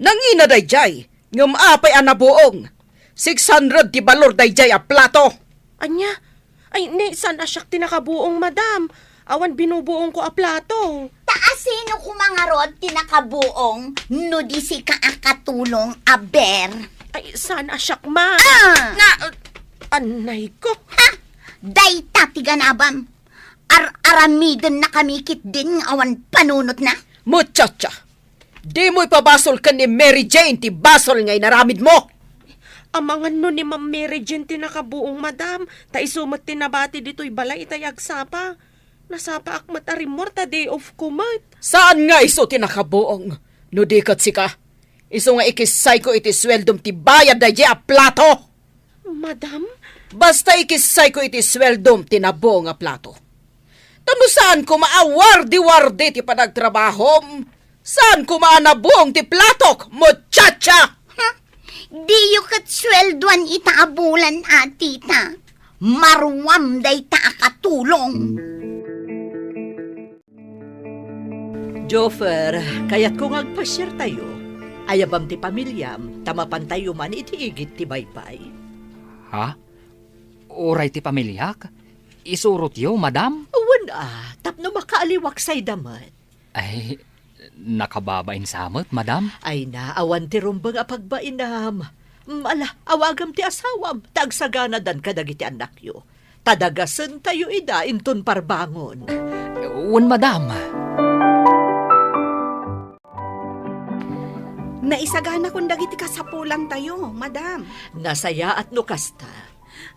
Nangina daydiay, ngem apay a nabuong? Six hundred ti balor daydiay a plato. Ania? Ay, ne, saan a siak ti nakabuong, madam? Awan binubuongko a plato. Ta asino koma ngarud ti nakabuong no di sika a katulong a ber? Ay, saan a siak man? Ah! Na, uh, anay ko. Ha? Dayta ti ganabam. Ar-aramidennakami ketdin nga awan panunotna. Muchacha, dimo ipabasol ken ni Mary Jane ti basol nga inaramidmo. Amangan no ni Ma'am Mary Jane ti nakabuong, madam, ta isu met ti nabati ditoy balay itay agsapa. Nasapaak met a rimmuar ta day off ko met. Saan nga isu ti nakabuong? No di ket sika, isu nga ikissayko iti sueldom ti bayad daydiay a plato. Madam? Basta ikissayko iti sueldom ti nabuong a plato. Ta no saan koma a wardi-wardi ti panagtrabahom, saan koma a nabuong ti platok, muchacha! Diyo ket sueldoan ita a bulan a, tita. Maruam dayta a katulong. Joffer, kayatko nga agpasiartayo. Ayabam ti pamiliam, ta mapantayo man iti igid ti baybay. Ha? Uray ti pamiliak? Isurotyo, madam? Wen a, tapno makaaliwaksayda met. Ay, nakababain sa met, madam? Ay na, awan ti rumbeng a pagbainam. Mm, ala, awagam ti asawam, ta agsaganadan kadagiti annakyo. Ta dagasentayo ida inton parbangon. Wen, madam. Naisaganakon dagiti kasapulantayo, madam. Nasayaat no kasta.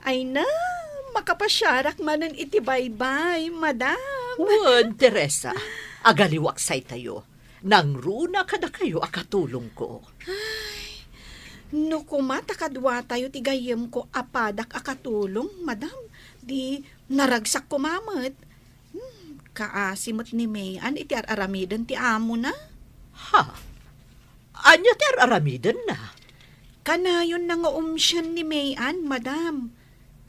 Ay na, makapasiarak manen iti baybay, madam. Wen, Teresa, agaliwaksaytayo. Nangruna kadakayo a katulongko. Ay, no koma ta kaduatayo ti gayyemko a padak a katulong, madam, di naragsak koma met. Hmm, kaasi met ni May-an iti ar-aramiden ti amona. Ha? Ania ti ar-aramidenna? Kanayonna nga umsien ni May-an, madam.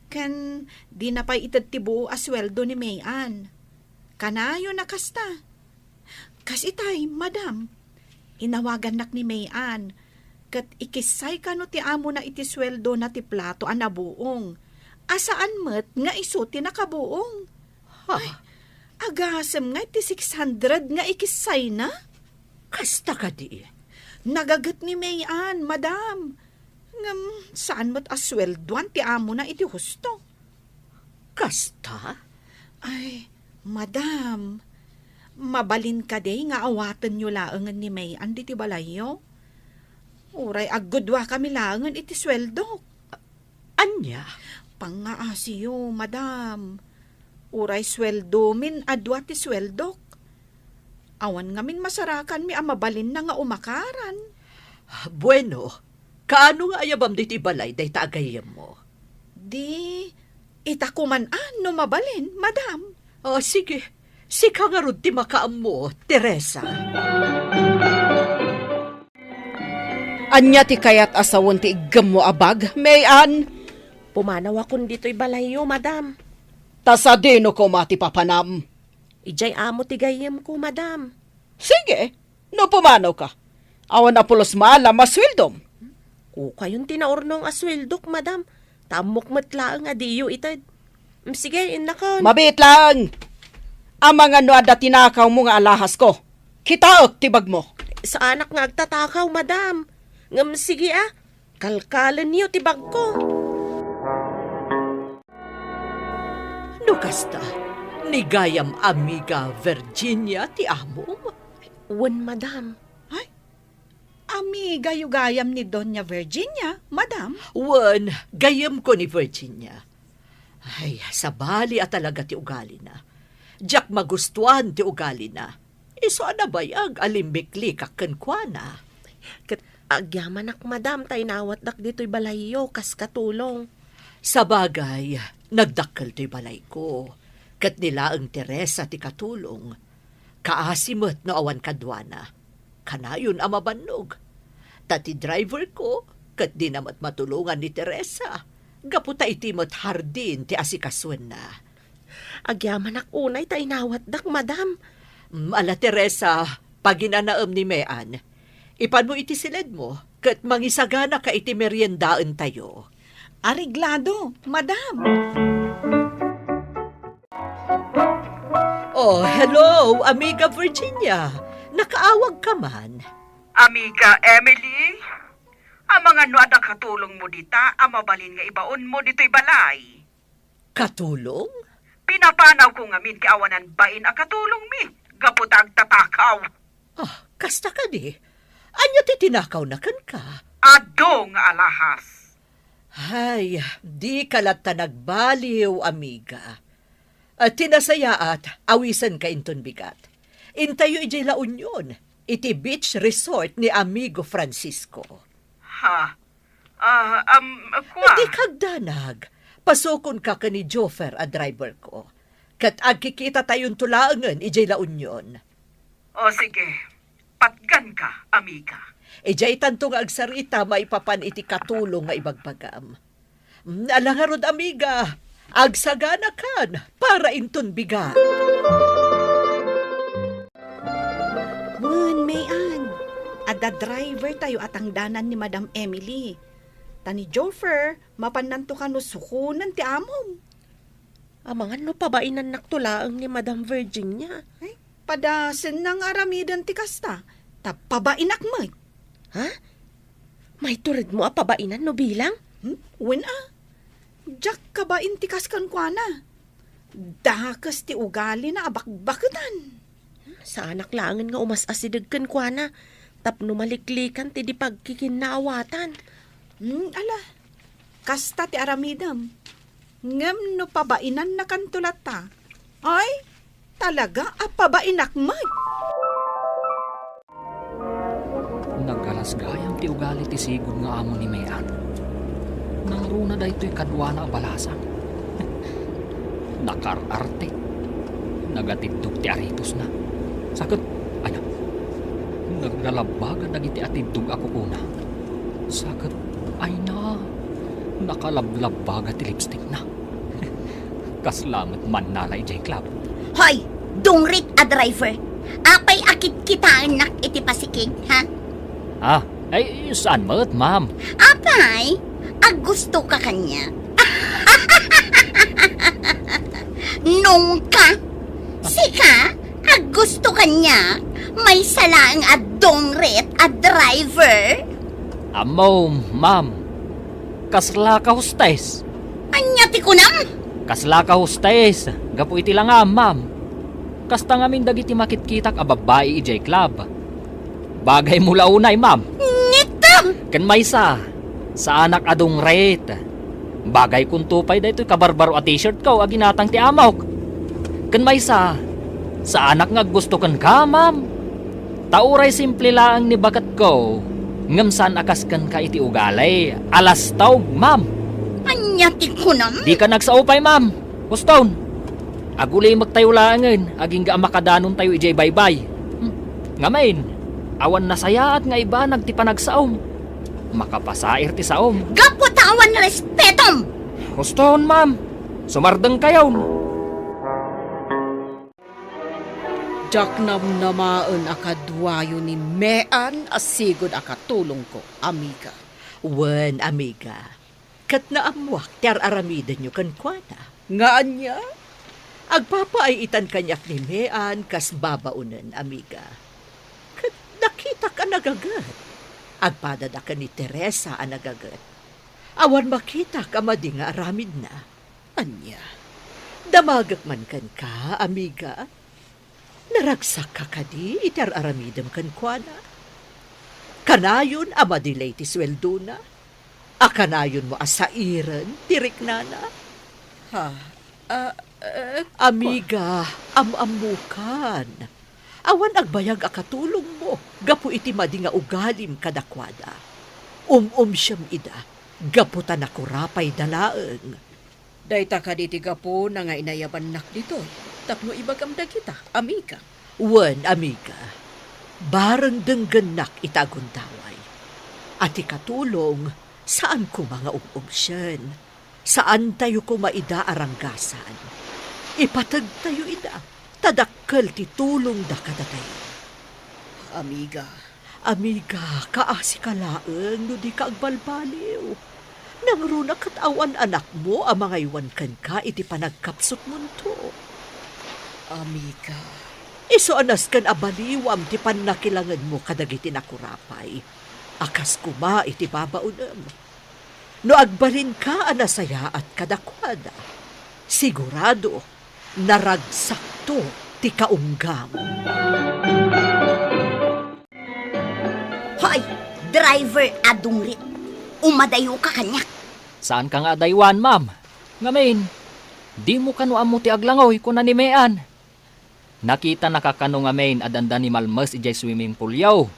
Ken dina pay ited ti buo a sueldo ni May-an. Kanayonna kasta. Kas itay, madam, inawagannak ni May-an, ket ikissay kano ti amona iti sueldona ti plato a nabuong, a saan met nga isu ti nakabuong. Ha? Ay, agasem nga iti six hundred nga ikissayna? Kasta kadi? Nagaget ni May-an, madam. Ngem saan met a sueldoan ti amona iti husto. Kasta? Ay, madam, mabalin kadi nga awatenyo laengen ni May-an ditoy balayyo? Uray aggudua kami laengen iti sueldok. Ania? Pangngaasiyo, madam. Uray sueldomin a dua ti sueldok. Awan ngamin masarakanmi a mabalinna nga umakaran. Bueno, kaano nga ayabam ditoy balay dayta a gayyemmo? Di, ita koman a no mabalin, madam. Ah, sige. Sika ngarud ti makaammo, Teresa. Ania ti kayat a sawen ti iggemmo a bag, May-an? Pumanawakon ditoy balayyo, madam. Ta sadino koma ti papanam? Idiay amo ti gayyemko, madam. Sige, no pumanawka, awan a pulos maalam a sueldom. Kukayon ti naurnong a sueldok, madam. Ta ammok met laeng a diyo ited. Mm, sige, innakon. Mabiit laeng! Amangan no adda tinakawmo nga alahasko. Kitaek ti bagmo. Saanak nga agtatakaw, madam. Ngem sige a, kalkalenyo ti bagko. No kasta, ni gayam amiga Virginia ti amom? Wen, madam. Ay, amigayo gayam ni Doña Virginia, madam? Wen, gayyemko ni Virginia. Ay, sabali a talaga ti ugalina. Diak magustuan ti ugalina. Isu a nabayag a limmiklikak kenkuana. Ket agyamanak, madam, ta inawatdak ditoy balayyo kas katulong. Sabagay, nagdakkel toy balayko, ket ni laeng Teresa ti katulong. Kaasi met no awan kaduana. Kanayon a mabannog. Ta ti driverko ket dina met matulongan ni Teresa, gapu ta iti met hardin ti asikasuenna. Agyamanak unay ta inawatdak, madam. Mm, ala, Teresa, paginanaem ni Mean. Ipanmo iti siledmo, ket mangisaganaka iti meriendaentayo. Areglado, madam. Oh, hello, Amiga Virginia. Nakaawagka man. Amiga Emily, amangan no adda katulongmo dita a mabalin nga ibaonmo ditoy balay. Katulong? Pinapanawko ngamin ti awanan bain a katulongmi gapu ta agtatakaw. Ah, kasta kadi? Ania ti tinakawna kenka? Adu nga alahas. Ay, dika latta nagbaliw, amiga. Ah, ti nasayaat, awisenka inton bigat. Intayo idiay La Union, iti beach resort ni Amigo Francisco. Ha? Ah, um, kua? Dika agdanag. Pasukonka ken ni Joffer a driver ko. Ket agkikitatayonto laengen idiay La Union. O sige, patganka, amiga. Idiay tanto nga agsarita maipapan iti katulong nga ibagbagam. Mm, ala ngarud, amiga, agsaganakan para inton bigat. Wen, May Ann, adda driver tayo a tangdanan ni Madam Emily. Ta ni Joffer, mapannanto kano sukonen ti amom. Amangan no pabainannakto laeng ni Madam Virginia. Ay, padasenna nga aramiden ti kasta, ta pabainak met. Ha? Maituredmo a pabainan no bilang? Hmm? Wen a. Diak kabain ti kas kenkuana. Dakes ti ugalina a bakbaketan. Saanak laengen nga umas-asideg kenkuana tapno maliklikan ti di pagkikinnaawatan. Hmm, ala, kasta ti aramidem. Ngem no pabainannakanto latta, ay, talaga a pabainak met. Nagalas gayam ti ugali ti sigud nga amo ni May Ann. Nangruna daytoy kaduana a balasang. Nakar-arte. Nagatiddog ti aritosna. Sa ket, ania? Naglalabbaga dagiti atiddog a kukuna. Sa ket, ayna, nakalablabbaga ti lipstickna. Kasla met mannala idiay club. Hoy, dungrit a driver! Apay a kitkitaennak iti pasikig, ha? Ah, ay, saan met, ma'am? Apay, aggustoka kaniak? Nungka? Sika? Aggusto kaniak? Maysa laeng a dungrit a driver? Ammom, ma'am. Kasla ka hostes? Ania ti kunam? Kasla ka hostes, gapu iti langam, ma'am. Kasta ngamin dagiti makitkitak a babbai idiay club. Bagaymo la unay, ma'am. Ngetta! Ken maysa, saanak a dungrit. Bagaykonto pay daytoy kabarbaro a t-shirt ko a ginatang ti amok. Ken maysa, saanak nga aggusto kenka, ma'am. Ta uray simple laeng ni baketko, ngem saan a kas kenka iti ugali. Alastaw, ma'am. Ania ti kunam? Dika nagsao pay, ma'am. Huston, agulimektayo laengen agingga a makadanontayo idiay baybay. Hmm. Ngamin, awan nasayaat nga ibanag ti panagsaom. Makapasair ti saom. Gapu ta awan respetom! Huston, ma'am. Sumardengkayon. Diak namnamaen a kaduayo ni May Ann a sigud a katulongko, amiga. Wen, amiga. Ket naammoak ti ar-aramidenyo kenkuana. Nga ania? Agpapaay-itan kaniak ni May Ann kas babaonen, amiga. Ket nakitak a nagaget. Agpadada ken ni Teresa a nagaget. Awan makitak a madi nga aramidna. Ania? Damagek man kenka, amiga. Naragsakka kadi iti ar-aramidem kenkuana? Kanayon a madilay ti sueldona? A kanayonmo a sairen ti riknana? Ha? Ah, eh, amiga, am-ammokan. Awan agbayag a katulongmo gapu iti madi nga ugalim kadakuada. Um-umsiem ida gapu ta nakurapayda laeng. Dayta kadi ti gapuna nga inayabannak ditoy tapno ibagam dagita, amiga. Wen, amiga, bareng denggennak ita a gundaway. A ti katulong, saan koma nga um-umsien. Saantayo koma ida a ranggasan. Ipategtayo ida, ta dakkel ti tulongda kadatayo. Amiga. Amiga, kaasika laeng no dika agbalbaliw. Nangruna ket awan anakmo a mangaywan kenka iti panagkapsutmonto. Amiga. Isu a nasken a baliwam ti pannakilangenmo kadagiti nakurapay a kas koma iti babaonem. No agbalinka a nasayaat kadakuada, sigurado, naragsakto ti kaunggam. driver a dungrit. Umadayoka kaniak. Saanka nga adaywan, ma'am. Ngamin, dimo kano ammo ti aglangoy, kuna ni Mean. Nakitanaka kano ngamin a dandani malmes idiay swimming poolyo.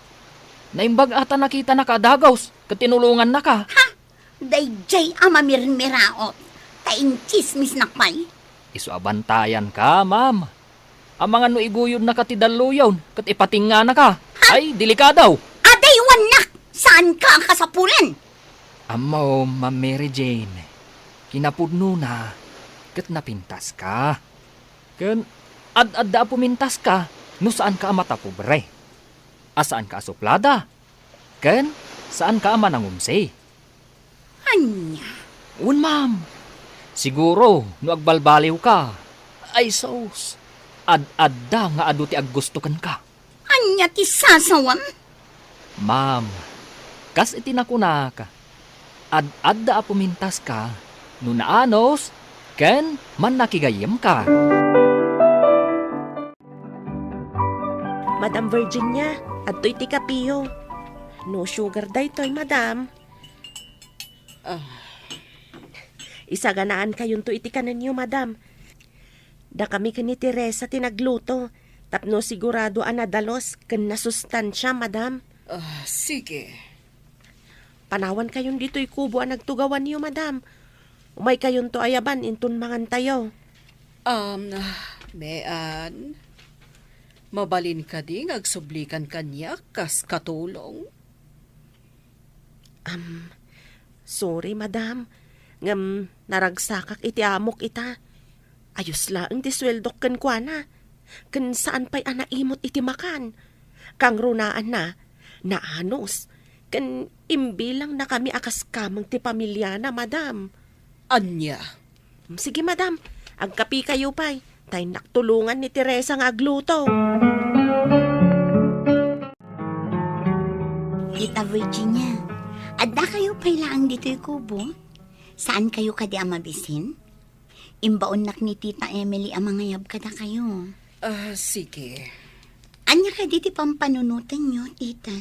Naimbag a ta nakitanaka a dagus ket tinulongannaka. Ha? Daydiay a mamirmiraot, ta intsismisnak pay. Isu a bantayanka, ma'am. Amangan no iguyodnaka ti dalluyon ket ipatingnganaka. Ha? Ay, delikado! Adaywannak! Saanka a kasapulan! Ammom, Ma'am Mary Jane, kinapudnona ket napintaska. Ken ad-adda a pumintaska no saanka a matapobre, a saanka a suplada, ken saanka a manangumsi. Ania? Wen, ma'am. Siguro, no agbalbaliwka, ay sus, ad-adda nga adu ti aggusto kenka. Ania ti sasawam? Ma'am, kas iti nakunak, ad-adda a pumintaska no naanus ken mannakigayyemka. Madam Virginia, adtoy ti kapiyo. No sugar daytoy, madam. Ah. Isaganankayonto iti kanenyo, madam. Dakami ken ni Teresa ti nagluto, tapno sigurado a nadalus ken nasustansia, madam. Ah, sige. Panawankayon ditoy kubo a nagtugawanyo, madam. Umaykayonto ayaban inton mangantayo. Um, Mean, mabalin kadi nga agsublikan kaniak kas katulong? Am, sorry, madam. Ngem naragsakak iti amok ita. Ayos laeng ti sueldok kenkuana. Ken saan pay a naimut iti makan. Kangrunaanna, naanus. Ken imbilangnakami a kas kameng ti pamiliana, madam. Ania? Sige, madam. Agkapikayo pay. Ta innak tulongan ni Teresa nga agluto. Tita Virginia, addakayo pay laeng ditoy kubo? Saankayo kadi a mabisin? Imbaonnak ni Tita Emily a mangayab kadakayo. Ah, sige. Ania kadi ti pampanunotenyo, tita?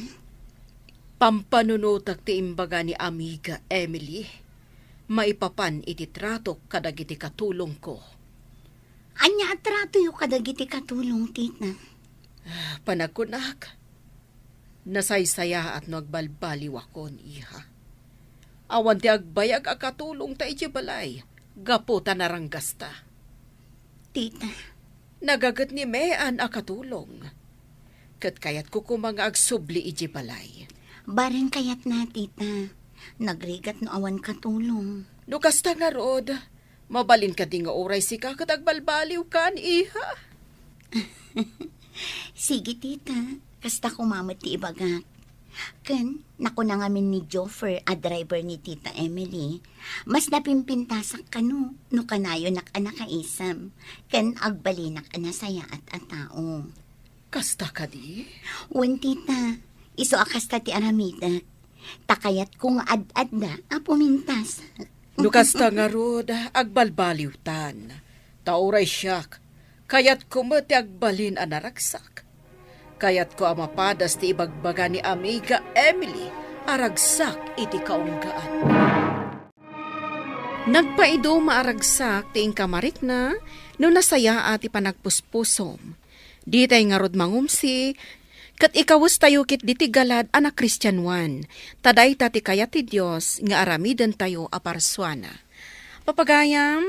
Pampanunotak ti imbaga ni Amiga Emily maipapan iti tratok kadagiti katulongko. Ania a tratoyo kadagiti katulong, tita? Ah, panagkunak, nasaysayaat no agbalbaliwakon, iha. Awan ti agbayag a katulongta idiay balay gapu ta naranggasta. Tita. Nagaget ni Mean a katulong. Ket kayatko koma nga agsubli idiay balay. Bareng kayatna, tita. Nagrigat no awan katulong. No kasta ngarud, mabalin kadi nga uray sika ket agbalbaliwkan, iha? Sige, tita. Kasta koma met ti ibagak. Ken, nakuna ngamin ni Joffer a driver ni Tita Emily, mas napimpintasak kano no kanayonak a nakaisem, ken agbalinak a nasayaat a tao. Kasta kadi? Wen, tita. Isu a kasta ti aramidek. Ta kayatko nga ad-adda a pumintas. No kasta ngarud, agbalbaliwtan. Ta uray siak, kayatko met ti agbalin a naragsak. Kayatko a mapadas ti ibagbaga ni Amiga Emily a ragsak iti kaunggaan. Nagpaiduma a ragsak ti inka marikna no nasayaat ti panagpuspusom. Ditay ngarud mangumsi, ket ikawestayo ketdi ti galad a nakristianoan, ta dayta ti kayat ti Dios nga aramidentayo a parsuana. Papagayam,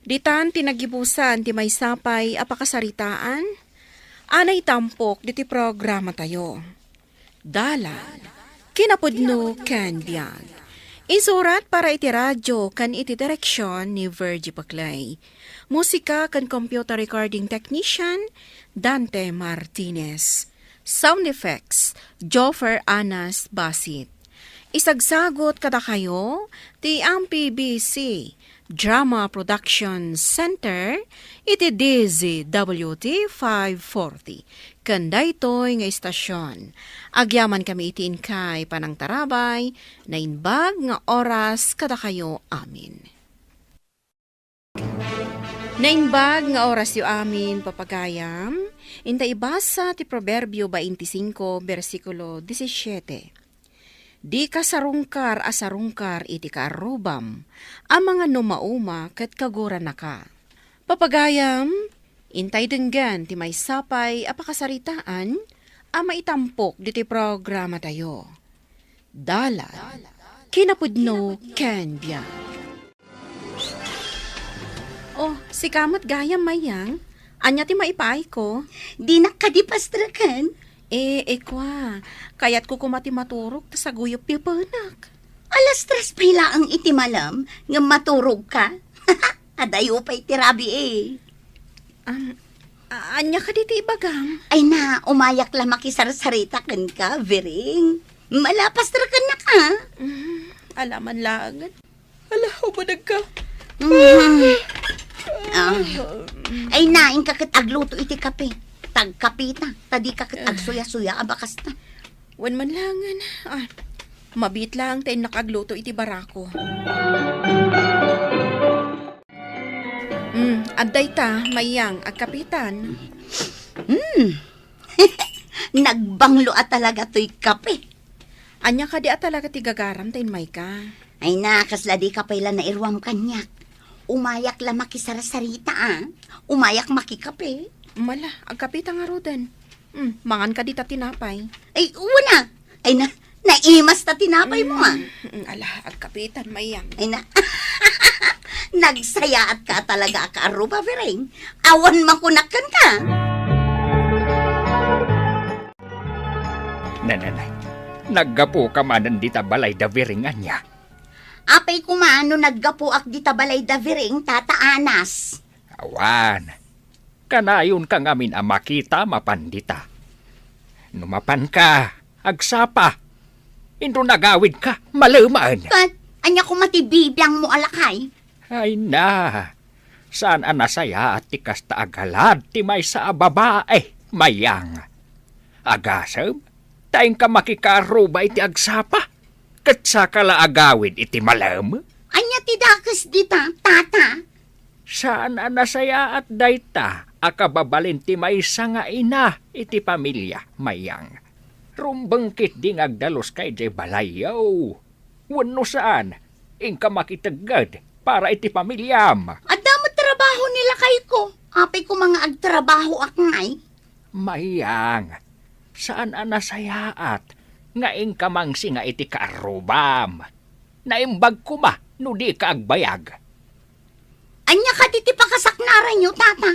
ditan ti nagibusan ti maysa pay a pakasaritaan, a naitampok ditoy programatayo. Dalan, kinapudno ken biag. Insurat para iti radio ken iti direksion ni Virgie Paclay. Musika ken computer recording technician, Dante Martinez. Sound effects, Joffer Anas Basit. Isagsagot kadakayo ti M P B C Drama Production Center iti D Z W T five forty. Ken daytoy nga istasion, agyamankami iti inkay panangtarabay, naimbag nga oras kadakayo amin. Naimbag nga orasyo amin, papagayam, inta ibasa ti Proverbio twenty-five, bersikulo disisiete. Dika sarungkar a sarungkar iti kaarrubam, amangan no mauma ket kaguranaka. Papagayam, intay denggen ti maysa pay a pakasaritaan a maitampok ditoy programatayo. Dalan, kinapudno ken biag. Oh, sika met gayam, Mayang. Ania ti maipaayko? Dinak kadi pastreken? Eh, eh, kwa. Kayatko koma ti maturog ta saguyop-yopenak. Alas tres pay laeng iti malem, ngem maturogka? Adayo pay ti rabii. Am, a-, ania kadi ti ibagam? Ay na, umayak la makisarsarita kenka, Biring. Malapas ra kennak, a. Mm, ala man laengen. Ala, umanegka. Mm. Ah. Ay na, inka ket agluto iti kape. Tagkapita, ta dika ket agsuya-suya a bakasta. Wen man laengen. Ah, mabiit laeng ta innak agluto iti barako. Mm, adda ita, Mayang, agkapitan. Mm. Nagbanglo a talaga toy kape. Ania kadi a talaga ti gagaram ta immayka? Ay na, kasla dika pay la nairuam kaniak. Umayak la makisarsarita, a. Umayak makikape. Mala, agkapita ngaruden. Mm, mangan kadi ta tinapay. Ay, wen a. Ay na, naimas ta tinapay mo, a. Mm, mm, ala, agkapitan, Mayang. Ay na, nagsayaatka talaga a kaarruba, Biring. Awan makunak kenka. Nananay, naggapuka manen dita balay da Biring ania? Apay koma no naggapuak dita balay da Biring, Tata Anas? Awan. Kanayonka ngamin a makita mapan dita. No mapanka, agsapa. Inton agawidka, maleman. Ket, ania koma ti bibiangmo a lakay? Ay na, saan a nasayaat ti kasta a galad ti maysa a babae, Mayang. Agasem, ta inka makikaarruba iti agsapa, ket saka la agawid iti malem. Ania ti dakes dita, Tata? Saan a nasayaat dayta a kababalin ti maysa nga ina iti pamilia, Mayang. Rumbeng ketdi nga agdaluska idiay balayyo. Wenno saan, inka makitegged para iti pamiliam. Adda met trabaho ni lakayko. Apay koma nga agtrabahoak ngay? Mayang, saan a nasayaat nga inka mangsinga iti kaarrubam. Naimbag koma no dika agbayag. Ania kadi ti pakasaknaranyo, Tata?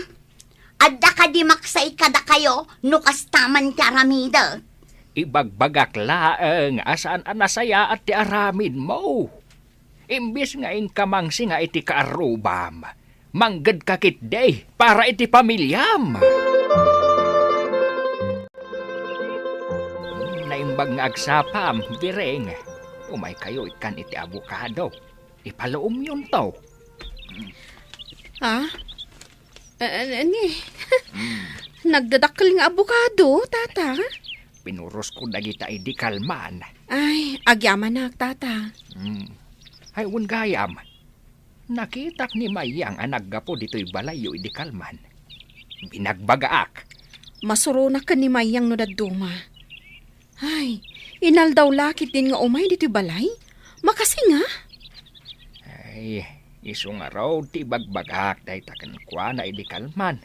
Adda kadi maksay kadakayo no kasta man ti aramidek? Ibagbagak laeng a saan a nasayaat ti aramidmo. Imbes nga inka mangsinga iti kaarrubam, manggedka ketdi para iti pamiliam. Naimbag nga agsapam, Biring. Umaykayo ikkan iti abokado. Ipaluomyonto. Ha? Eh, eh, ni, nagdadakkel nga abokado, Tata. Pinurosko dagita idi kalman. Ay, agyamanak, Tata. Hmm. Ay, wen gayam. Nakitak ni Mayang a naggapu ditoy balayyo idi kalman. Binagbagaak. Masuronak ken ni Mayang no dadduma. Ay, inaldaw la ketdin nga umay ditoy balay? Makasinga? Ay, isu ngarud ti ibagbagak dayta kenkuana idi kalman.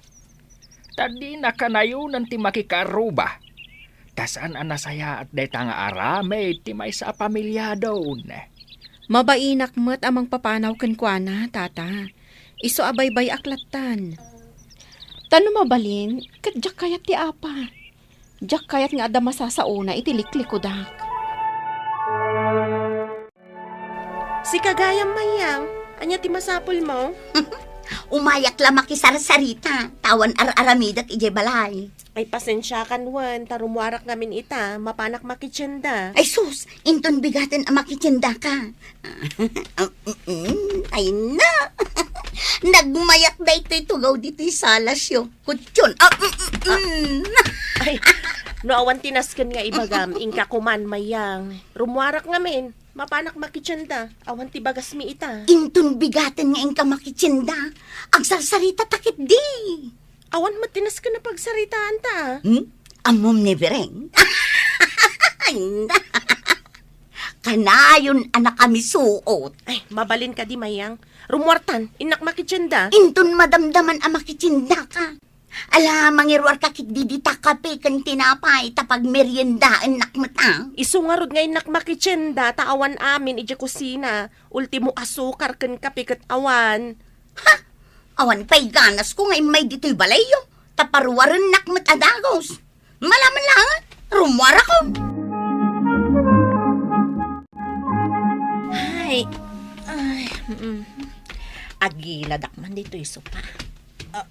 Ta dina kanayonan ti makikaarruba. Ta saan a nasayaat dayta nga aramid ti maysa a pamiliadon. Mabainak met a mangpapanaw kenkuana, Tata. Isu a baybay-ak lattan. Ta no mabalin, ket diak kayat ti apa. Diak kayat nga adda masasaona iti liklikudak. Sika gayam, Mayang, ania ti masapulmo? Umayak la makisarsarita, ta awan ar-aramidek idiay balay. Ay, pasensiakan wen, ta rummuarak ngamin ita, mapanak makitienda. Ay sus, inton bigaten a makitiendaka. Ay na, nagmayak daytoy tugaw ditoy salasyo. Kutyon. Ah, mm, mm, mm. Ay, no awan ti nasken nga ibagam, inka koman, Mayang. Rummuarak ngamin, mapanak makitienda. Awan ti bagasmi ita. Inton bigaten nga inka makitienda, agsarsarita ta ketdi. Awan met ti nasken a pagsaritaanta, a. Hmm? Ammom ni Bereng? Ay, na. Tanayon a nakamisuot. Ay, mabalin kadi, Mayang. Rummuartan, innak makitienda. Inton madamdaman a makitiendaka. Ala, mangiruarka ketdi dita kape ken tinapay, ta pagmeriendaennak met a. Isu ngarud nga innak makitienda, ta awan amin idiay kusina. Ultimo asukar ken kape ket awan. Ha? Awan pay ganasko nga immay ditoy balayyo, ta paruarennak met a dagus. Malaman lang, rummuarakon. Ay, ay, mm. Agiladak man ditoy sopa. Ah,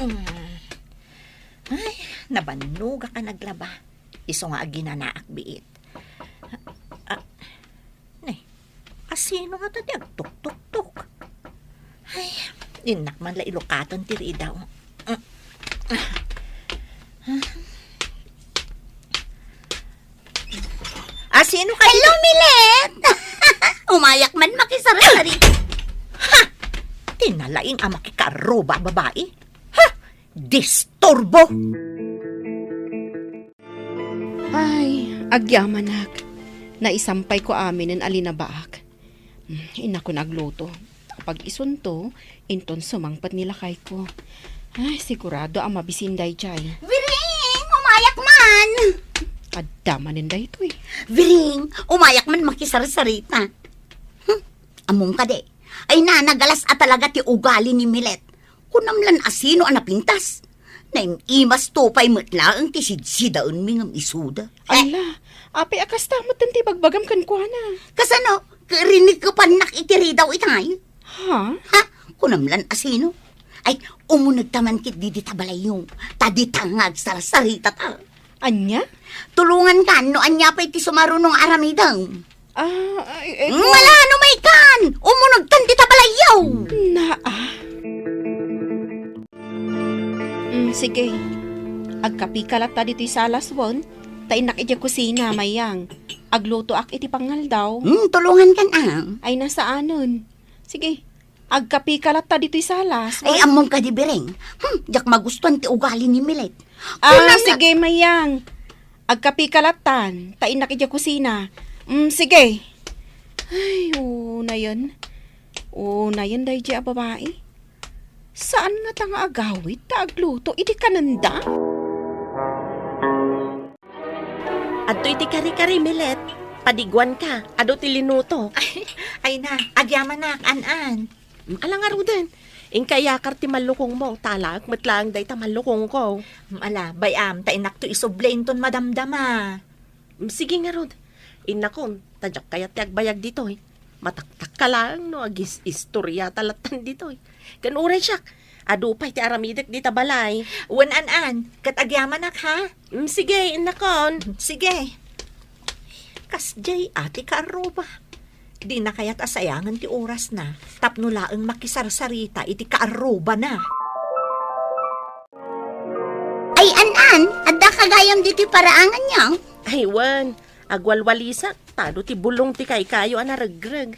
mm. Ay, nabannogak a naglaba. Isu nga aginanaak biit. Ah, ne, asino ngata ti agtuktuktok? Ay, innak man la ilukaten ti ridaw. Asino kadi? Hello, Milet! Umayak man makisarasari. Ha! Ti nalaing a makikaarruba a babai. Ha! Disturbo! Ay, agyamanak. Naisampayko aminen a linabaak. Hmm, innakon agluto. Apag isunto, inton sumangpet ni lakayko. Ay, sigurado a mabisin daydiay. Wiring! Umayak man! Adda manen daytoy. Wiring! Umayak man makisarsarita. Hmm, ammom kadi, ay nanagalas a talaga ti ugali ni Milet. Kunam lan asino a napintas. Naim-imasto pay met laeng ti sidsidaenmi ngem isuda. Eh. Ala, apay a kasta met ti bagbagam kenkuana? Kasano? Rinikkepannak iti ridaw itay? Ha? Ha? Kunam lan asino? Ay, umunegta man ketdi dita balayyo. Ta dita nga agsarsarita ta. Ania? Tulongankan no ania pay ti sumaruno nga aramidem. Ah, ay, eh, Mm, ko- wala, ano may kan? Umunegtan dita balayyo. Naa. Mm, sige. Agkapika latta ditoy salas wen, ta innak idiay kusina, Mayang. Aglutoak iti pangaldaw. Mm, tulongankan, ah. Ay, nasaanen. Sige. Agkapika latta ditoy salas. Ay, wen? Ammom kadi, Biring. Hmm, diak magustuan ti ugali ni Milet. Ah, kunam na- sige, Mayang. Agkapika lattan, ta innak idiay kusina. Mm, sige. Ay, unayen. Unayen daydiay a babai. Saan ngata nga agawid ta agluto idi kanenda? Adtoy ti kari-kari, Milet. Padiguanka, adu ti linuto. Ay, ay na, agyamanak, an-an. Mm, ala ngaruden. Inka iyakar ti mallukongmo, ta alaek met laeng dayta mallukongko. Mm, ala, bay-am, ta innakto isubli inton madamdama. Mm, sige ngarud. Innakon, ta diak kayat ti agbayag ditoy. Mataktakka laeng no agis-istoriata lattan ditoy. Ken uray siak, adu pay ti aramidek dita balay. Wen an-an, ket agyamanak, ha? Mm, sige, innakon. Sige. Kasdiay a ti kaarruba. Dina kayat a sayangen ti orasna tapno laeng makisarsarita iti kaarrubana. Ay, an-an, addaka gayam ditoy paraanganyo? Ay, wen, agwalwalisak, ta adu ti bulong ti kaykayo a naregreg.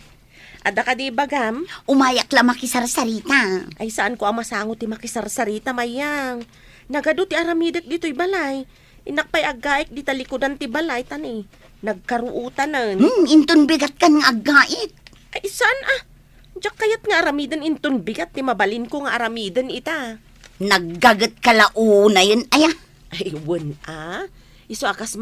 Adda kadi ibagam? Umayak la makisarsarita. Ay, saanko a masango ti makisarsarita, Mayang. Nagadu ti aramidek ditoy balay. Innak pay aggaik dita likudan ti balay, ta ni, nagkaruotanen. Hmm, inton bigatkan nga aggaik. Ay, saan a? Diak kayat nga aramiden inton bigat ti mabalinko nga aramiden ita. Naggagetka la unayen, aya? Ay, wen a. Isu a kas